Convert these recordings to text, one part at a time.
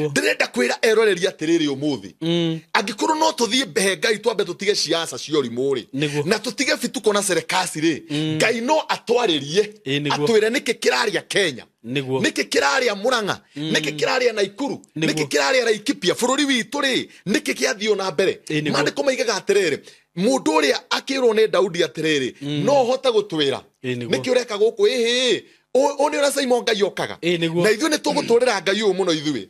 Ndĩrenda kwĩra eroreri atĩrĩrĩ, ũmũthĩ angĩkorwo no tũthiĩ mbehe Ngai, twambe tũtige ciaca cia ũrimũ rĩ, Nĩguo. na tũtige bituko na serekasi rĩ, Ngai no atwarĩrie, Ĩĩ, nĩguo. atwĩre nĩkĩ kĩrarĩa Kenya, Nĩguo. nĩkĩ kĩrarĩa Mũrang'a, nĩkĩ kĩrarĩa Naikuru, nĩkĩ kĩrarĩa Laikipia, bũrũri witũ rĩ, nĩkĩ kĩathiĩ na mbere. Ĩĩ, nĩguo. Maandĩko maigaga atĩrĩrĩ, mũndũ ũrĩa akĩrwo nĩ Daudi atĩrĩrĩ, no ũhote gũtwĩra Ĩĩ, nĩguo. nĩkĩ ũreka gũkũ? Ĩhĩ, ũyũ nĩ ũrĩa Simon Ngai okaga. Ĩĩ, nĩguo. Na ithuĩ nĩ tũgũtũrĩra Ngai ũyũ mũno ithuĩ.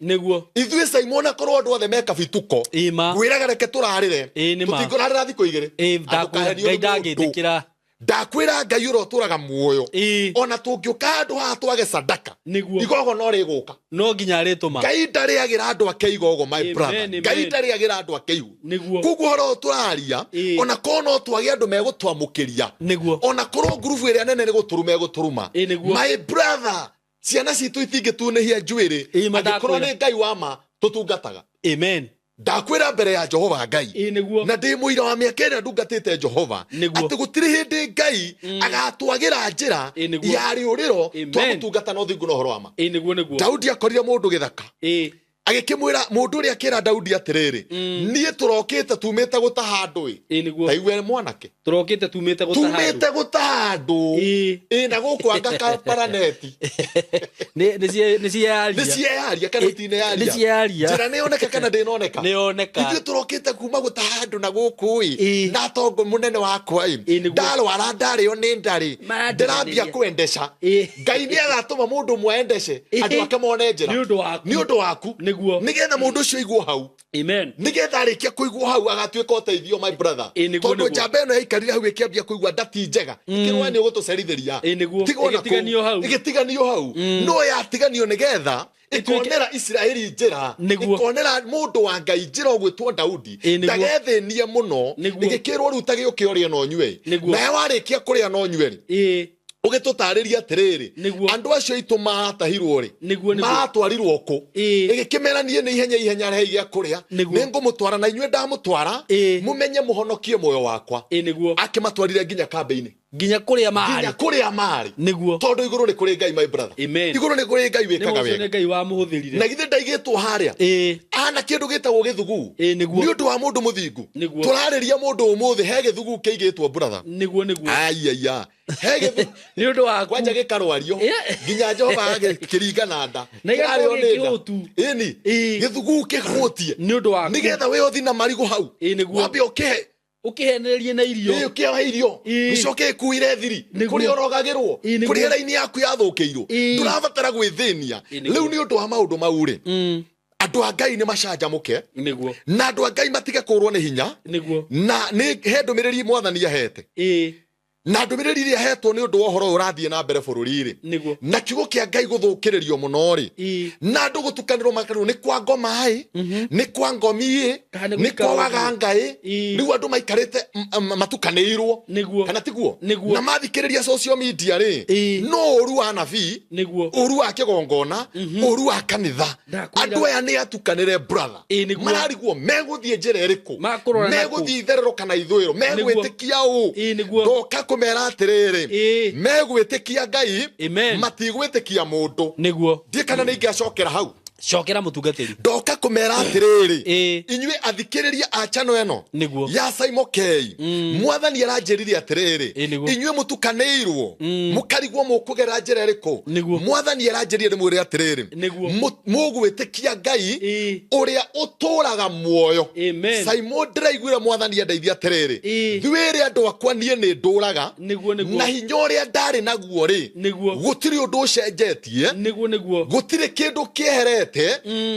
Ithuĩ Simon, akorwo andũ othe meka bituko, Ĩĩ, ma. ngwĩraga reke tũrarĩre. Ĩĩ, nĩ ma. Tũtikũrarĩra thikũ 2. Ĩĩ, ndakwĩra Ndũkahenio Ngai nĩ mũndũ. ndangĩtĩkĩra. Ndakwĩra Ngai ũrĩa ũtũraga muoyo, ona tũngĩũka handũ haha twage sadaka, igogo no rĩgũka. No nginya arĩtũma. Ngai ndarĩagĩra andũ ake igogo, my brother. Amen. Ngai ndarĩagĩra andũ ake ihu. Koguo ũhoro ũyũ tũraria, ona korwo no twage andũ megũtwamũkĩria, ona korwo ngurubu ĩrĩa nene nĩ gũtũruma ĩgũtũruma, Ĩĩ, nĩguo. my brother, ciana citũ itingĩtunĩhia njuĩrĩ Ĩĩ, ma angĩkorwo ndakwĩra. nĩ Ngai wa ma tũtungataga. Amen. Ndakwĩra mbere ya Jehova Ngai, Ĩĩ, nĩguo. na ndĩ mũira wa mĩaka ĩrĩa ndungatĩte Jehova, atĩ gũtirĩ hĩndĩ Ngai agatwagĩra njĩra Ĩĩ, nĩguo. ya rĩũrĩro Amen. twamũtungata na ũthingu na ũhoro wa ma. Ĩĩ, nĩguo nĩguo. Daudi akorire mũndũ gĩthaka, agĩkĩmwĩra mũndũ ũrĩa akĩra Daudi atĩrĩrĩ, niĩ tũrokĩte tumĩte gũtaha andũ ĩ. Ĩĩ, nĩguo. Taigue mwanake. Tũrokĩte tumĩte gũtaha andũ. Tumĩte gũtaha andũ. Ĩ na gũkũ anga kaparaneti. Nĩ ciyaria. Nĩ ciyaria kana Nĩ itineyaria? ciyaria. Njĩra nĩ yoneka kana ndĩnoneka? Nĩ yoneka. Ithuĩ tũrokĩte kuma gũtaha andũ na gũkũ ĩ, na tongo mũnene wakwa ĩ, Ĩĩ, nĩguo. ndarwara ndarĩo nĩ ndarĩ, Marandiganĩria. ndĩrambia kwendesha. Ngai nĩ agatũma mũndũ ũmwe endece, andũ ake mone njĩra. Nĩ ũndũ waku. Nĩ ũndũ waku. Nĩguo. Nĩgetha mũndũ ũcio aigwo hau, Amen. Nĩgetha arĩkia kũigwo hau agatuĩka ũteithio, my brother. Ĩĩ, nĩguo, Tondũ njamba ĩno yaikarire hau ĩkĩambia kũigua ndati njega, ĩkĩrwo nĩ ũgũtũcerithĩria. Ĩĩ, nĩguo. Tigwo na kũu. Ĩgĩtiganio hau. Ĩgĩtiganio hau, no yatiganio nĩgetha ĩkonera Isiraeli njĩra, ĩkonera mũndũ wa Ngai njĩra ũgwĩtwo Daudi, Ĩĩ, nĩguo. ndagethĩnie mũno. Ĩgĩkĩrwo rĩu ta gĩũke ũrĩe na ũnyue. Nawe warĩkia kũrĩa na ũnyue rĩ, ũgĩtũtarĩria atĩrĩrĩ, andũ acio aitũ maratahirwo rĩ, Nĩguo. maratwarirwo kũ? Ĩgĩkĩmera niĩ nĩ ihenya ihenya rehei gĩa kũrĩa. Nĩ ngũmũtwara na inyuĩ ndamũtwara, mũmenye mũhonokie muoyo wakwa. Ĩĩ, nĩguo. Akĩmatwarire nginya kambĩ-inĩ, Nginya kũrĩa nginya marĩ. Kũrĩa marĩ. Tondũ igũrũ nĩ kũrĩ Ngai, my brother. Amen. Igũrũ nĩ kũrĩ Ngai Nĩ wĩkaga ũcio nĩ wega. Ngai wamũhũthĩrire. Na githĩ ndaigĩtwo harĩa ana kĩndũ gĩtagwo gĩthuguu Ĩĩ, nĩguo. nĩ ũndũ wa mũndũ mũthingu? Nĩguo. Tũrarĩria mũndũ ũmũthĩ he gĩthuguu kĩigĩtwo, brother. Nĩguo nĩguo. Aiaya, he gĩthuguu. Nĩ ũndũ waku. Kwanja gĩkarwario nginya Jehova agĩkĩringa na nda. Na igakorwo Kĩrarĩo nĩ nda. gĩkĩhũtu. Ĩni. Gĩthuguu kĩhũtie Nĩ ũndũ waku. Nĩgetha wĩothi na marigũ hau, Ĩĩ, nĩguo. wambe ũkĩhe Ũkĩhenererie na irio. Ĩĩ, ũkĩoha irio, gĩcoke ĩkuire thiri kũrĩa ũrogagĩrwo, Ĩĩ, nĩguo. Kũrĩa raini yaku yathũkĩirwo. Ndũrabatara gwĩthĩnia. Ĩĩ, nĩguo. Rĩu nĩ ũndũ wa maũndũ mau rĩ, andũ a Ngai nĩ macanjamũke, na andũ a Ngai matige kũrwo nĩ hinya. Na nĩ he ndũmĩrĩri Mwathani ahete, na ndũmĩrĩri ĩrĩa ahetwo nĩ ũndũ wa ũhoro ũyũ ũrathiĩ na mbere bũrũri-rĩ, na kiugo kĩa Ngai gũthũkĩrĩrio mũno rĩ, na andũ gũtukanĩrwo makarwo nĩ kwa ngoma-ĩ, nĩ kwa ngomi-ĩ, Kana nĩ nĩ kwa gũikara ũguo. waganga-ĩ. Rĩu andũ maikarĩte matukanĩirwo. Kana tiguo? Nĩguo. Na mathikĩrĩria social media rĩ, no ũru wa nabii, ũru wa kĩgongona, ũru wa kanitha. Ndakwĩra. Andũ aya nĩ atukanĩre, brother. Ĩĩ, nĩguo. Mararigwo megũthiĩ njĩra ĩrĩkũ, Makũrora na kũ? megũthiĩ itherero kana ithũĩro, megwĩtĩkia ũ? Ĩĩ, nĩguo. Ndoka kũmera atĩrĩrĩ, megwĩtĩkia Ngai, Amen. matigwĩtĩkia mũndũ. Ndiĩ kana nĩ ingĩacokera hau. Cokera, mũtungatĩri. Ndoka kũmera atĩrĩrĩ, inyuĩ athikĩrĩria a chano ĩno ya Simon K, Mwathani aranjĩrire atĩrĩrĩ, Ĩĩ, nĩguo. inyuĩ mũtukanĩirwo mũkarigwo mũkũgera njĩra ĩrĩkũ, Mwathani aranjĩrire ndĩmwĩre atĩrĩrĩ, mũgwĩtĩkia Ngai ũrĩa ũtũraga muoyo. Amen. Simon, ndĩraiguire Mwathani andeithia atĩrĩrĩ, thuĩrĩ andũ akwa, niĩ nĩ ndũraga, Nĩguo nĩguo. na hinya ũrĩa ndarĩ naguo rĩ, gũtirĩ ũndũ ũcenjetie, Nĩguo nĩguo. gũtirĩ kĩndũ kĩeherete.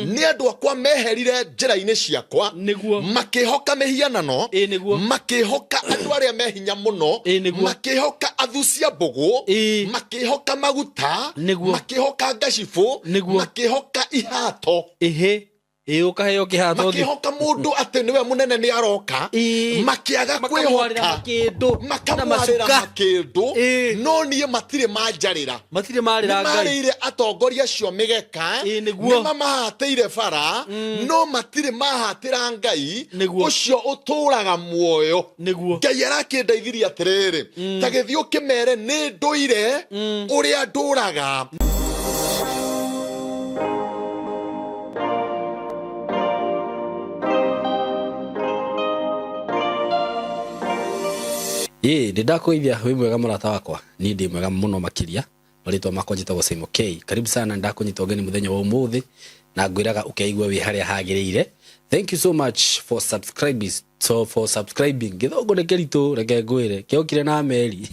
Nĩ andũ akwa meherire njĩra-inĩ ciakwa, makĩhoka mĩhianano, Ĩĩ, nĩguo. makĩhoka andũ arĩa me hinya mũno, Ĩĩ, nĩguo. makĩhoka athucia mbũgũ, makĩhoka maguta, makĩhoka ngacibũ, makĩhoka ihato. Ĩhĩ, ĩĩ, ũkaheo kĩhato thĩ. Makĩhoka mũndũ atĩ nĩwe mũnene nĩ aroka, makĩaga Makamwarĩra kwĩhoka, makĩndũ na makamwarĩra macuka. Makĩndũ. No niĩ matirĩ manjarĩra. Matirĩ marĩra Ngai. Nĩmarĩire atongoria acio mĩgeka, Ĩĩ, nĩguo. nĩmamahatĩire bara, no matirĩ mahatĩra Ngai ũcio ũtũraga muoyo. Ngai arakĩndeithirie atĩrĩrĩ, ta gĩthiĩ ũkĩmere nĩ ndũire ũrĩa ndũraga. Ĩĩ nĩ ndakũgeithia, wĩ mwega mũrata wakwa? Niĩ ndĩ mwega mũno makĩria. Marĩtwa makwa njĩtagwo Simon K. Karibu sana, nĩ ndakũnyita ũgeni mũthenya wa ũmũthĩ na ngwĩraga ũkeigua wĩ harĩa hagĩrĩire. Thank you so much for subscribing. So for subscribing. Gĩthũngũ nĩ kĩritũ, reke ngwĩre. Kĩokire na meri.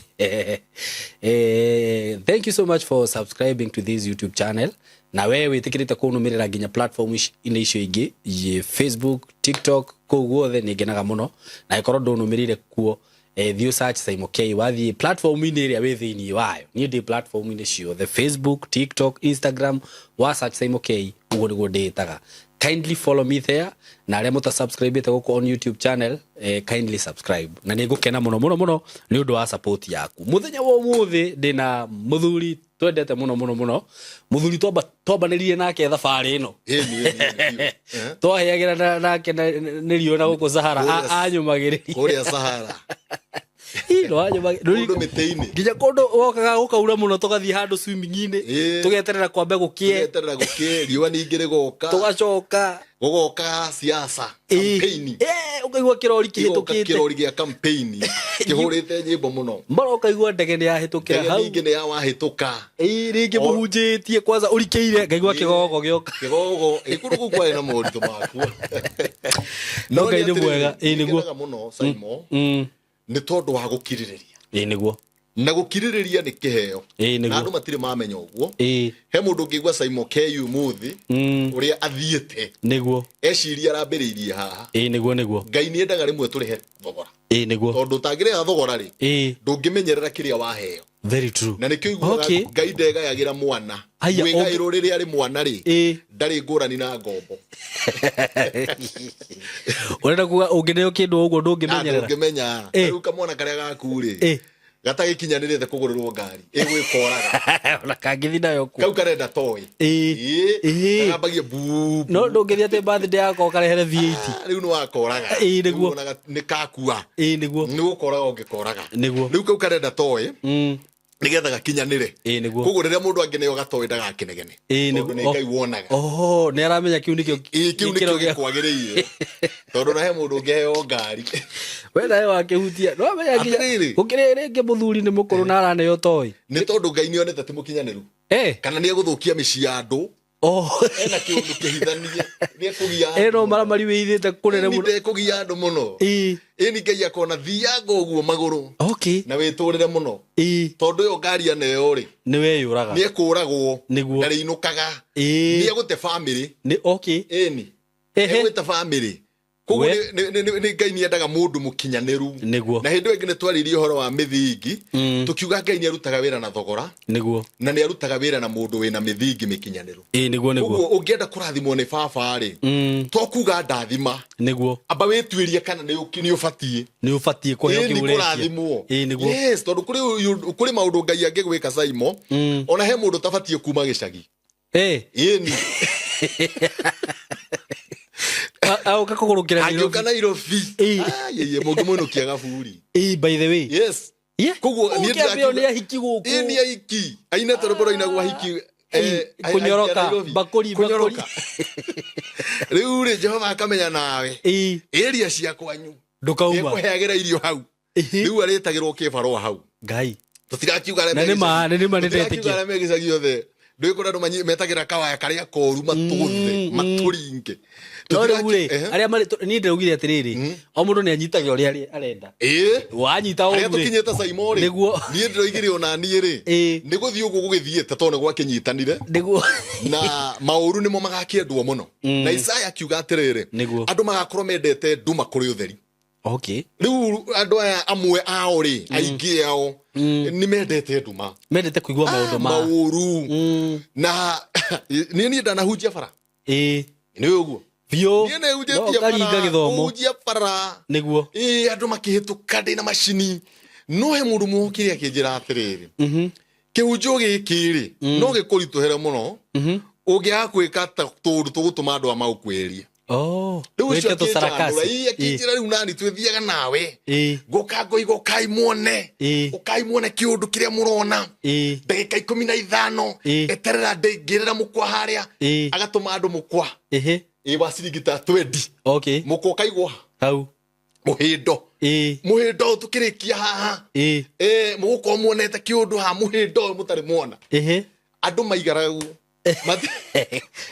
Thank you so much for subscribing to this YouTube channel. Na we wĩtĩkĩrĩte kũnũmĩrĩra nginya platform inĩ icio ingĩ, Facebook, TikTok, kũu guothe nĩ ngenaga mũno. Na ĩkorwo ndũnũmĩrĩire kuo, thiĩ search Simon K, wathiĩ platform-inĩ ĩrĩa wĩ thĩinĩ wayo. Niĩ ndĩ platform-inĩ ciothe, Facebook, TikTok, Instagram, wa search Simon K, ũguo nĩguo ndĩĩtaga. Kindly follow me there, na arĩa mũta subscribe gũkũ on YouTube channel, kindly subscribe. Na nĩ ngũkena mũno mũno mũno nĩ ũndũ wa support yaku. Mũthenya wa ũmũthĩ ndĩna mũthuri twendete mũno mũno mũno, mũthuri twambanĩririe nake thabarĩ ĩno. Ĩni. Twaheagĩra nake nĩ riũa na gũkũ Sahara, anyũmagĩrĩria kũrĩa Sahara. Kũndũ mĩtĩ-inĩ. Nginya kũndũ wokaga gũkaura mũno, tũgathiĩ handũ swimming-inĩ, tũgeterera kwambe gũkĩe, tũgeterera gũkĩe, riũa ningĩ rĩgoka, tũgacoka gũgoka siasa, campaign. Ũkaigua kĩrori kĩhĩtũkĩte, kĩrori gĩa campaign kĩhũrĩte nyĩmbo mũno, mara ũkaigua ndege nĩ yahĩtũkĩra hau, ndege ningĩ nĩ ya wahĩtũka. Rĩngĩ mũhunjĩtie kwanza ũrikĩire, ngaigua kĩgogo gĩoka, kĩgogo kũndũ kũu kwarĩ na moritũ makuo. No Ngai nĩ mwega. Ĩĩ nĩguo. Ngenaga mũno, Simon, nĩ tondũ wa gũkirĩrĩria. Ĩĩ nĩguo. Na gũkirĩrĩria nĩ kĩheo. Ĩĩ nĩguo. Na andũ matirĩ mamenya ũguo. He mũndũ ũngĩigua Simon K ũmũthĩ ũrĩa athiĩte, nĩguo, eciria arambĩrĩirie haha. Ĩĩ nĩguo nĩguo. Ngai nĩ endaga rĩmwe tũrĩhe thogora. Ĩĩ nĩguo. Tondũ ũtangĩrĩha thogora rĩ, ndũngĩmenyerera kĩrĩa waheo. Very true. Na nĩkĩo iguaga Ngai ndegayagĩra mwana. Mwĩgaĩrwo rĩrĩa arĩ mwana rĩ, ndarĩ ngũrani na ngombo. Ũrenda kuga ũngĩneo kĩndũ ũguo ndũngĩmenyerera? Ndũngĩmenya. Rĩu kamwana karĩa gaku rĩ, gatagĩkinyanĩrĩte kũgũrĩrwo ngari, ĩgwĩkoraga. Ona kangĩthiĩ nayo kuo. Kau karenda toy. Kagambagie bu. No ndũngĩthiĩ atĩ birthday yakwa ũkarehere V8. Rĩu nĩ wakoraga. Ĩĩ nĩguo. Nĩ kakua. Ĩĩ nĩguo. Nĩ gũkoraga ũngĩkoraga. Nĩguo. Rĩu kau karenda toy. Nĩgetha gakinyanĩre. Ĩĩ nĩguo. Koguo rĩrĩa mũndũ angĩneo gatoĩ ndagakinegene. Ĩĩ nĩguo. Tondũ nĩ Ngai wonaga. Oho, nĩ aramenya kĩu nĩkĩo. Ĩĩ kĩu nĩkĩo gĩkwagĩrĩire. Tondũ na he mũndũ ũngĩheo ngari. We nawe wakĩhutia. No amenya nginya gũkĩrĩ rĩngĩ mũthuri nĩ mũkũrũ na araneo toy. Nĩ tondũ Ngai nĩ onete ti mũkinyanĩru. Kana nĩ egũthũkia mĩciĩ ya andũ. Ena kĩũndũ kĩhithanie. Nĩ ekũgia andũ. No maramari wĩithĩte kũnene mũno. Nĩ ekũgia andũ mũno. Ĩni Ngai akona thianga ũguo magũrũ. Na wĩtũrĩre mũno. Tondũ ĩyo ngari aneo rĩ, nĩ weyũraga. Nĩ ekũragwo. Nĩguo. Ndarĩinũkaga. Nĩ egũte famĩlĩ. Nĩ okay. Ĩni. Egũte famĩlĩ. Koguo nĩ Ngai nĩ endaga mũndũ mũkinyanĩru. Nĩguo. Na hĩndĩ ĩyo ĩngĩ nĩ twaririe ũhoro wa mĩthingi. Tũkiuga Ngai nĩ arutaga wĩra na thogora. Nĩguo. Na nĩ arutaga wĩra na mũndũ wĩna mĩthingi mĩkinyanĩru. Ĩĩ nĩguo nĩguo. Koguo ũngĩenda kũrathimwo nĩ baba rĩ, to kuga ndathima. Nĩguo. Amba wĩtuĩrie kana nĩ ũbatiĩ. Nĩ ũbatiĩ kũheo kĩu ũretia. Kũrathimwo. Ĩĩ nĩguo. Yes, tondũ kũrĩ maũndũ Ngai angĩgwĩka Simon, ona he mũndũ ũtabatiĩ kuma gĩcagi. Ĩni. Aũka kũgũrũkĩra Nairobi. Angĩũka Nairobi. Yeye mũngĩmũinũkia gaburi. By the way. Yes. Koguo niĩ ndĩrakiuga nĩ ahiki gũkũ. Ĩĩ nĩ ahiki. Aine tondũ boro inagwo ahiki. Kũnyoroka, bakũri, bakũri. Rĩu rĩ Jehova akamenya nawe. Area cia kwanyu. Ndũkauma. Nĩekũheagĩra irio hau. Rĩu arĩtagĩrwo kĩbarũa hau. Ngai. Tũtirakiuga arĩa Na nĩ ma, nĩ ma nĩ tũtirakiuga ndetĩkia. arĩa me gĩcagi othe. Ndũĩ kũrĩa andũ metagĩra kawaya karĩa koru matũthe, matũringe. No rĩu rĩ, arĩa marĩ niĩ ndĩraugire atĩrĩrĩ, o mũndũ nĩ anyitaga ũrĩa arenda. Wanyita ũguo rĩ. Harĩa tũkinyĩte Simon rĩ. Nĩguo. Niĩ ndĩroigire ona niĩ rĩ. Nĩ gũthiĩ ũguo gũgĩthiĩte tondũ nĩ gwakĩnyitanire. Nĩguo. Na maũru nĩmo magakĩendwo mũno. Na Isaya akiuga atĩrĩrĩ, andũ magakorwo mendete nduma kũrĩ ũtheri. Okay. Rĩu andũ aya amwe ao rĩ, aingĩ ao nĩ mendete nduma. Mendete kũigua maũndũ ma maũru. Na niĩ ndanahunjia bara. Nĩ ũguo. Biũ. Niĩ nĩ hunjĩtie bara. Gĩthomo. Hunjia bara. Nĩguo. Andũ makĩhĩtũka ndĩ na macini. No he mũndũ mwokire akĩnjĩra atĩrĩrĩ. Kĩhunjio gĩkĩ rĩ, no gĩkũritũhere mũno. Ũngĩaga gwĩka tũũndũ tũgũtũma andũ a maũkwĩrie. Rĩu ũcio akĩnjĩra rĩu nani twĩthiaga nawe. Ngũka ngoiga ũkai muone. Ũkai muone kĩũndũ kĩrĩa mũrona. Ndagĩka 15. Eterera ndĩngĩrĩra mũkwa harĩa. Agatũma andũ mũkwa. Wa ciringi ta 20. Okay. Mũkwa ũkaigwo hau. Mũhĩndo. Ĩĩ. Mũhĩndo ũyũ tũkĩrĩkia haha, Ĩĩ. Mũgũkorwo muonete kĩũndũ haha mũhĩndo ũyũ mũtarĩ muona. Andũ maigaraga guo.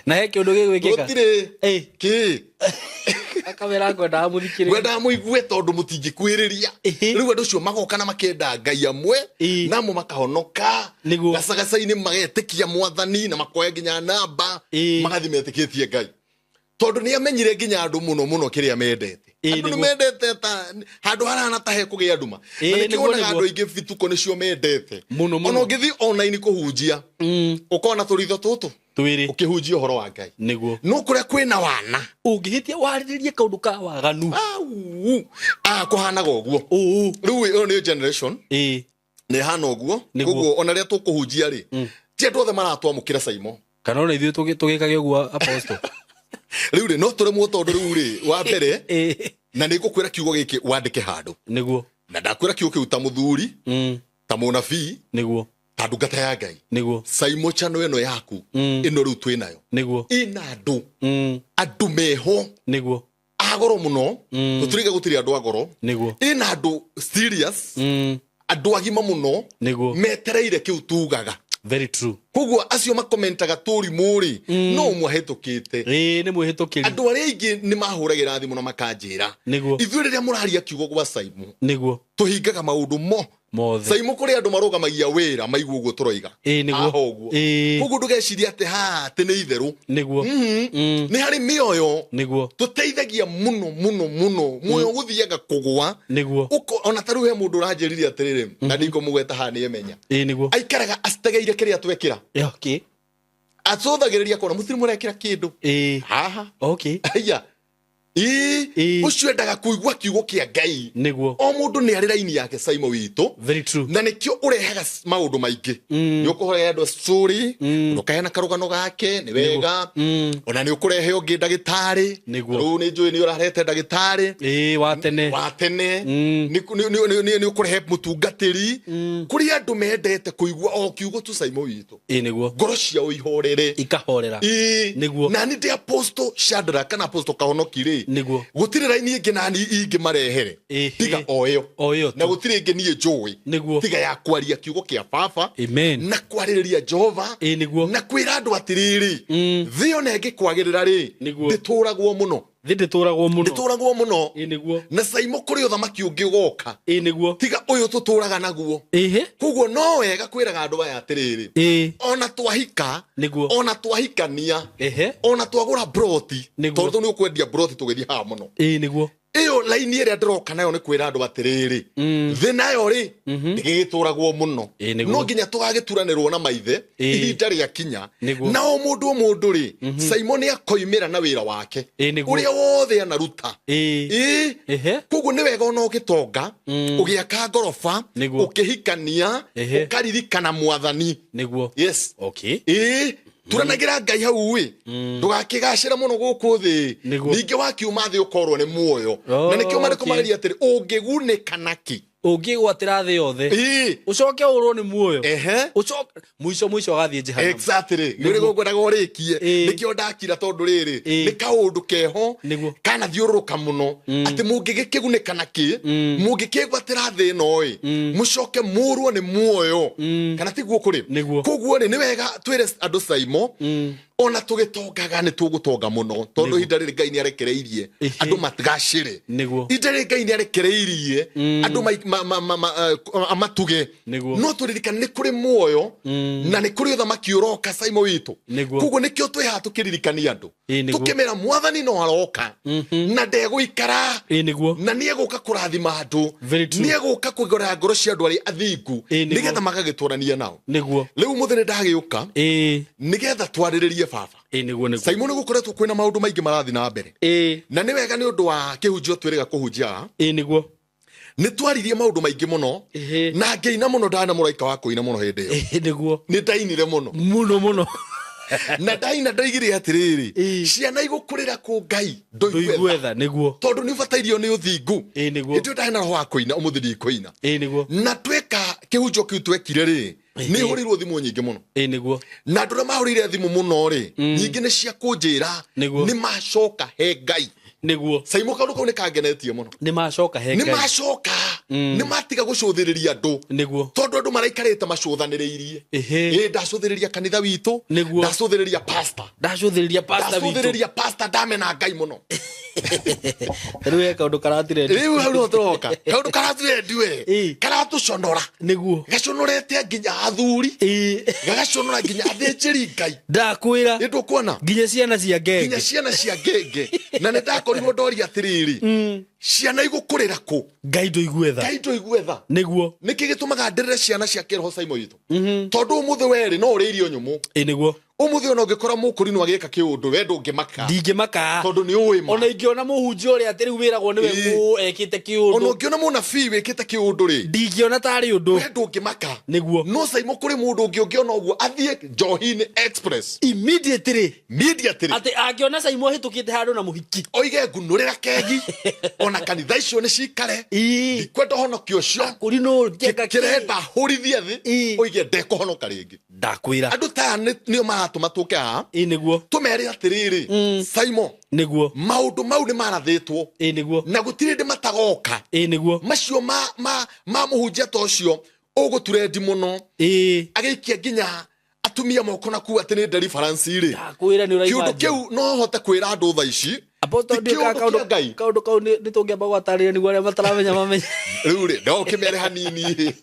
Na he kĩũndũ gĩgwĩkĩka. Gũtirĩ. Ĩĩ. Kĩ? Akamera ngwendaga mũthikĩrĩrie. Ngwendaga mũigue tondũ mũtingĩkuhĩrĩria. Rĩu andũ acio magoka na makenda Ngai amwe, namo makahonoka. Nĩguo. Gacagaca-inĩ magetĩkia mwathani na makoya nginya namba, magathi metĩkĩtie Ngai. Tondũ nĩ amenyire nginya andũ mũno mũno kĩrĩa mendete. Andũ nĩ mendete ta handũ harahana ta hekũgĩa nduma. Na nĩkĩo wonaga andũ aingĩ bituko nĩcio mendete. Mũno, mũno. Ona ũngĩthiĩ online kũhunjia, ũkona tũritho tũtũ. Twĩrĩ. Ũkĩhunjia ũhoro wa Ngai. Nĩguo. No kũrĩa kwĩna wana. Ũngĩhĩtia warĩrĩrie kaũndũ ka waganu. Au. Kũhanaga ũguo. Ũũ. Rĩu ĩyo nĩ generation. Nĩ ĩhana ũguo. Nĩguo. Koguo ona rĩrĩa tũkũhunjia rĩ, ti andũ othe maratwamũkĩra Saimo. Kana ona ithuĩ tũgĩkage ũguo apostle. Rĩu rĩ, no tũremwo tondũ rĩu rĩ, wa mbere, na nĩ ngũkwĩra kiugo gĩkĩ wandĩke handũ. Nĩguo. Na ndakwĩra kiugo kĩu ta mũthuri, ta mũnabii, Nĩguo. ta ndungata ya Ngai. Nĩguo. Saimo channel ĩno yaku, ĩno rĩu twĩnayo. Nĩguo. Ĩna andũ. Andũ meho. Nĩguo. Agoro mũno. Tũtirĩga gũtirĩ andũ agoro. Nĩguo. Ĩna andũ serious. Andũ agima mũno. Nĩguo. Metereire kĩu tugaga. Very true. Koguo acio makomentaga tũrimũ rĩ, no mwahĩtũkĩte. Ĩĩ, nĩ mwĩhĩtũkĩri. Andũ arĩa aingĩ nĩ mahũragĩra thimũ na makanjĩra. Nĩguo. Ithuĩ rĩrĩa mũraria kiugo gwa Saimo, Nĩguo. tũhingaga maũndũ mo. Mothe. Saimo kũrĩ andũ marũgamagia wĩra maigua ũguo tũroiga. Ĩĩ, nĩguo. Haha ũguo. Ĩĩ. Koguo ndũgecirie atĩ haha atĩ nĩ itherũ. Nĩguo. Nĩ harĩ mĩoyo. Nĩguo. Tũteithagia mũno, mũno, mũno. Muoyo gũthiaga kũgũa. Nĩguo. Ũko, ona ta rĩu he mũndũ ũranjĩrire atĩrĩrĩ, na ndikũmũgweta haha nĩ emenya. Ĩĩ, nĩguo. Aikaraga acitegeire kĩrĩa twekĩra. Ĩ, okay. Acũthagĩrĩria kona mũtirĩ mũrekĩra kĩndũ. Ĩĩ. Haha. Okay. Aya. Ĩĩ. Ĩĩ. Ũcio endaga kũigua kiugo kĩa Ngai. Nĩguo. O mũndũ nĩ arĩ raini yake Saimo witũ. Very true. Na nĩkĩo ũrehaga maũndũ maingĩ. Nĩ ũkũhoya andũ story, ũkaheana karũgano gake, nĩ wega. Ona nĩ ũkũrehe ũngĩ ndagĩtarĩ. Nĩguo. Rĩu nĩ njũĩ nĩ ũrarehete ndagĩtarĩ. Ĩĩ, wa tene. Wa tene. Nĩ ũkũrehe mũtungatĩri. Kũrĩ andũ mendete kũigua o kiugo tu Saimo witũ. Ĩĩ, nĩguo. Ngoro ciao ihorere. Ikahorera. Ĩĩ. Nĩguo. Na nĩ ndĩ Apostle Shadrack kana Apostle Kahonoki rĩ. Nĩguo. Gũtirĩ raini ĩngĩ na niĩ ingĩmarehere. Ĩhĩ. Tiga o ĩyo. O ĩyo tu. Na gũtirĩ ĩngĩ niĩ njũĩ. Nĩguo. Tiga ya kwaria kiugo kĩa baba. Amen. Na kwarĩrĩria Jehova. Ĩĩ, nĩguo. Na kwĩra andũ atĩrĩrĩ. Thĩ ona ĩngĩkwagĩrĩra rĩ, Nĩguo. ndĩtũragwo mũno. Thĩ ndĩtũragwo mũno. Ndĩtũragwo mũno. Ĩĩ, nĩguo. Na Saimo kũrĩ ũthamaki ũngĩ ũgoka. Ĩĩ, nĩguo. Tiga ũyũ tũtũraga naguo. Ĩhĩ. Koguo no wega kwĩraga andũ aya atĩrĩrĩ. Ĩĩ. Ona twahika, Nĩguo. Ona twahikania. Ĩhĩ. Ona twagũra broti. Nĩguo. Tondũ nĩ ũkwendia broti tũgĩthiĩ haha mũno. Ĩĩ, nĩguo. Ĩyo laini ĩrĩa ndĩroka nayo nĩ kwĩra andũ atĩrĩrĩ. Thĩ nayo rĩ, ndĩgĩgĩtũragwo mũno. Ĩĩ, nĩguo. No nginya tũgagĩturanĩrwo na maithe, Ĩĩ. ihinda rĩakinya. Nĩguo. Na o mũndũ o mũndũ rĩ, Saimo nĩ akoimĩra na wĩra wake. Ĩĩ, nĩguo. Ũrĩa wothe anaruta. Ĩĩ. Ĩĩ. Ehe. Koguo nĩ wega ona ũgĩtonga, ũgĩaka ngoroba, Nĩguo. ũkĩhikania, Ehe. ũkaririkana mwathani. Nĩguo. Yes. Okay. Ĩĩ. Turanagĩra Ngai hau ĩ. Ndũgakĩgacĩre mũno gũkũ thĩ. Nĩguo. Ningĩ wakiuma thĩ ũkorwo nĩ muoyo. Oh, Na nĩkĩo maandĩko okay. mararia atĩrĩ, ũngĩgunĩka nakĩ? Ũngĩgwatĩra thĩ yothe. Ĩĩ. Ũcoke ũrwo nĩ muoyo. Ehe. Ũcoke mũico mũico agathiĩ Jehanamu. Exactly. Nĩ ũrĩa ngwendaga ũrĩkie. Ĩĩ. Nĩkĩo ndakira tondũ rĩrĩ, Ĩĩ. nĩ kaũndũ keho Nĩguo. kanathiũrũrũka mũno. Atĩ mũngĩgĩkĩgunĩka nakĩ, mũngĩkĩgwatĩra thĩ ĩno ĩ, mũcoke mũrwo nĩ muoyo. Kana tiguo kũrĩ? Nĩguo. Koguo rĩ, nĩ wega twĩre andũ Saimo, ona tũgĩtongaga nĩ tũgũtonga mũno, tondũ ihinda rĩrĩ Ngai nĩ arekereirie Ĩhĩ. andũ matigacĩre. Nĩguo. Ihinda rĩrĩ Ngai nĩ arekereirie andũ amatuge. Nĩguo. No tũririkane nĩ kũrĩ muoyo, na nĩ kũrĩ ũthamaki ũroka Saimo witũ. Nĩguo. Koguo nĩkĩo twĩ haha tũkĩririkania andũ. Ĩĩ, nĩguo. Tũkĩmera mwathani no aroka, na ndegũikara. Ĩĩ, nĩguo. Na nĩ egũka kũrathima andũ. Very true. Nĩ egũka kũgũra ngoro cia andũ arĩa athingu, Ĩĩ, nĩguo. nĩgetha magagĩtũrania nao. Nĩguo. Rĩu mũthĩ nĩ ndagĩũka, Ĩĩ. nĩgetha twarĩrĩrie baba. Ĩĩ, nĩguo, nĩguo. Saimo nĩ gũkoretwo kwĩna maũndũ maingĩ marathiĩ na mbere. Ĩĩ. Na nĩ wega nĩ ũndũ wa kĩhunjio twĩrĩga kũhunjia. Ĩĩ, nĩguo. Nĩ twaririe maũndũ maingĩ mũno. Ĩhĩ. Na ngĩina mũno, ndana mũraika wa kũina mũno hĩndĩ ĩyo. Ĩhĩ, nĩguo. Nĩ ndainire mũno. Mũno, mũno. Na ndaina ndoigire atĩrĩrĩ, Ĩĩ. ciana igũkũrĩra kũ Ngai ndoigwetha. Ndoigwetha, nĩguo. Tondũ nĩ ũbatairio nĩ ũthingu. Ĩĩ, nĩguo. Hĩndĩ ĩyo ndarĩ na roho wa kũina, ũmũthĩ ndikũina. Ĩĩ, nĩguo. Na tweka kĩhunjio kĩu twekire rĩ, Ĩhĩ. nĩ hũrĩirwo thimũ nyingĩ mũno. Ĩĩ, nĩguo. Na andũ arĩa mahũrĩire thimũ mũno rĩ, nyingĩ nĩ cia kũnjĩra Nĩguo. nĩ macoka he Ngai. Nĩguo. Caimo kaũndũ kau nĩ kangenetie mũno. Nĩ macoka he Nĩ Ngai. macoka, nĩ matiga gũcũthĩrĩria andũ, Nĩguo. tondũ andũ maraikarĩte macũthanĩrĩirie. Ĩhĩ. Ĩ ndacũthĩrĩria kanitha witũ, Nĩguo. ndacũthĩrĩria pastor, Ndacũthĩrĩria pastor witũ. Ndacũthĩrĩria pastor, ndamena Ngai mũno. Rĩu he kaũndũ karatirend. Rĩu hau no tũroka kaũndũ karaturendi we, Ĩ. karatũconora. Nĩguo. Gaconorete nginya athuri, gagaconora nginya athĩnjĩri Ngai. Ndakwĩra. Nĩ ndũkuona nginya ciana cia nginya ngenge. Ciana cia ngenge, na nĩ ndakorirwo ndoria atĩrĩrĩ, ciana igũkũrĩra kũ? Ngai ndũigue tha. Ngai ndũigue tha. Nĩguo. Nĩkĩ gĩtũmaga ndĩrĩre ciana cia kĩroho, Caimo witũ? Tondũ ũmũthĩ werĩ no ũrĩ irio nyũmũ. Ĩ nĩguo. Ũmũthĩ ona ũngĩkora mũkũrinũ agĩka kĩũndũ, we ndũngĩmaka. Ndingĩmaka. Tondũ nĩ ũĩ ma. Ona ingĩona mũhunjia ũrĩa atĩ rĩu wĩragwo nĩwe ekĩte Ona kĩũndũ, ũngĩona mũnabii wĩkĩte kĩũndũ rĩ, ndingĩona tarĩ ũndũ. We ndũngĩmaka. Nĩguo. No Caimo, kũrĩ mũndũ ũngĩ ũngĩona ũguo athiĩ njohi-inĩ express. Immediately. Immediately. Atĩ angĩona Caimo ahĩtũkĩte handũ na mũhiki, oige ngunũrĩra kegi, ona kanitha icio nĩ cikare, ndikwenda ũhonokio ũcio. Kũrinũ ngĩka. Kĩrenda hũrithie thĩ, oige ndekũhonoka rĩngĩ. Ndakwĩra. Andũ taya nĩo maratũma tũke haha, Ĩ nĩguo. tũmere atĩrĩrĩ, Saimo, Nĩguo. maũndũ mau nĩ marathĩtwo, Ĩ nĩguo. na gũtirĩ ndĩ matagoka. Ĩ nĩguo. Macio ma mũhunjia ta ũcio ũgũturendi mũno, agĩikia nginya atumia moko na kuga atĩ nĩ deliverance rĩ. Ndakwĩra nĩ Kĩũndũ ũraimagine. kĩu no hote kwĩra andũ tha ici, Apostle, ti ndiũĩ kana kĩũndũ kaũndũ kĩa Ngai. Kaũndũ kau nĩ tũngĩamba gwatarĩria nĩguo arĩa mataramenya mamenye. Rĩu rĩ, no ũkĩmere hanini,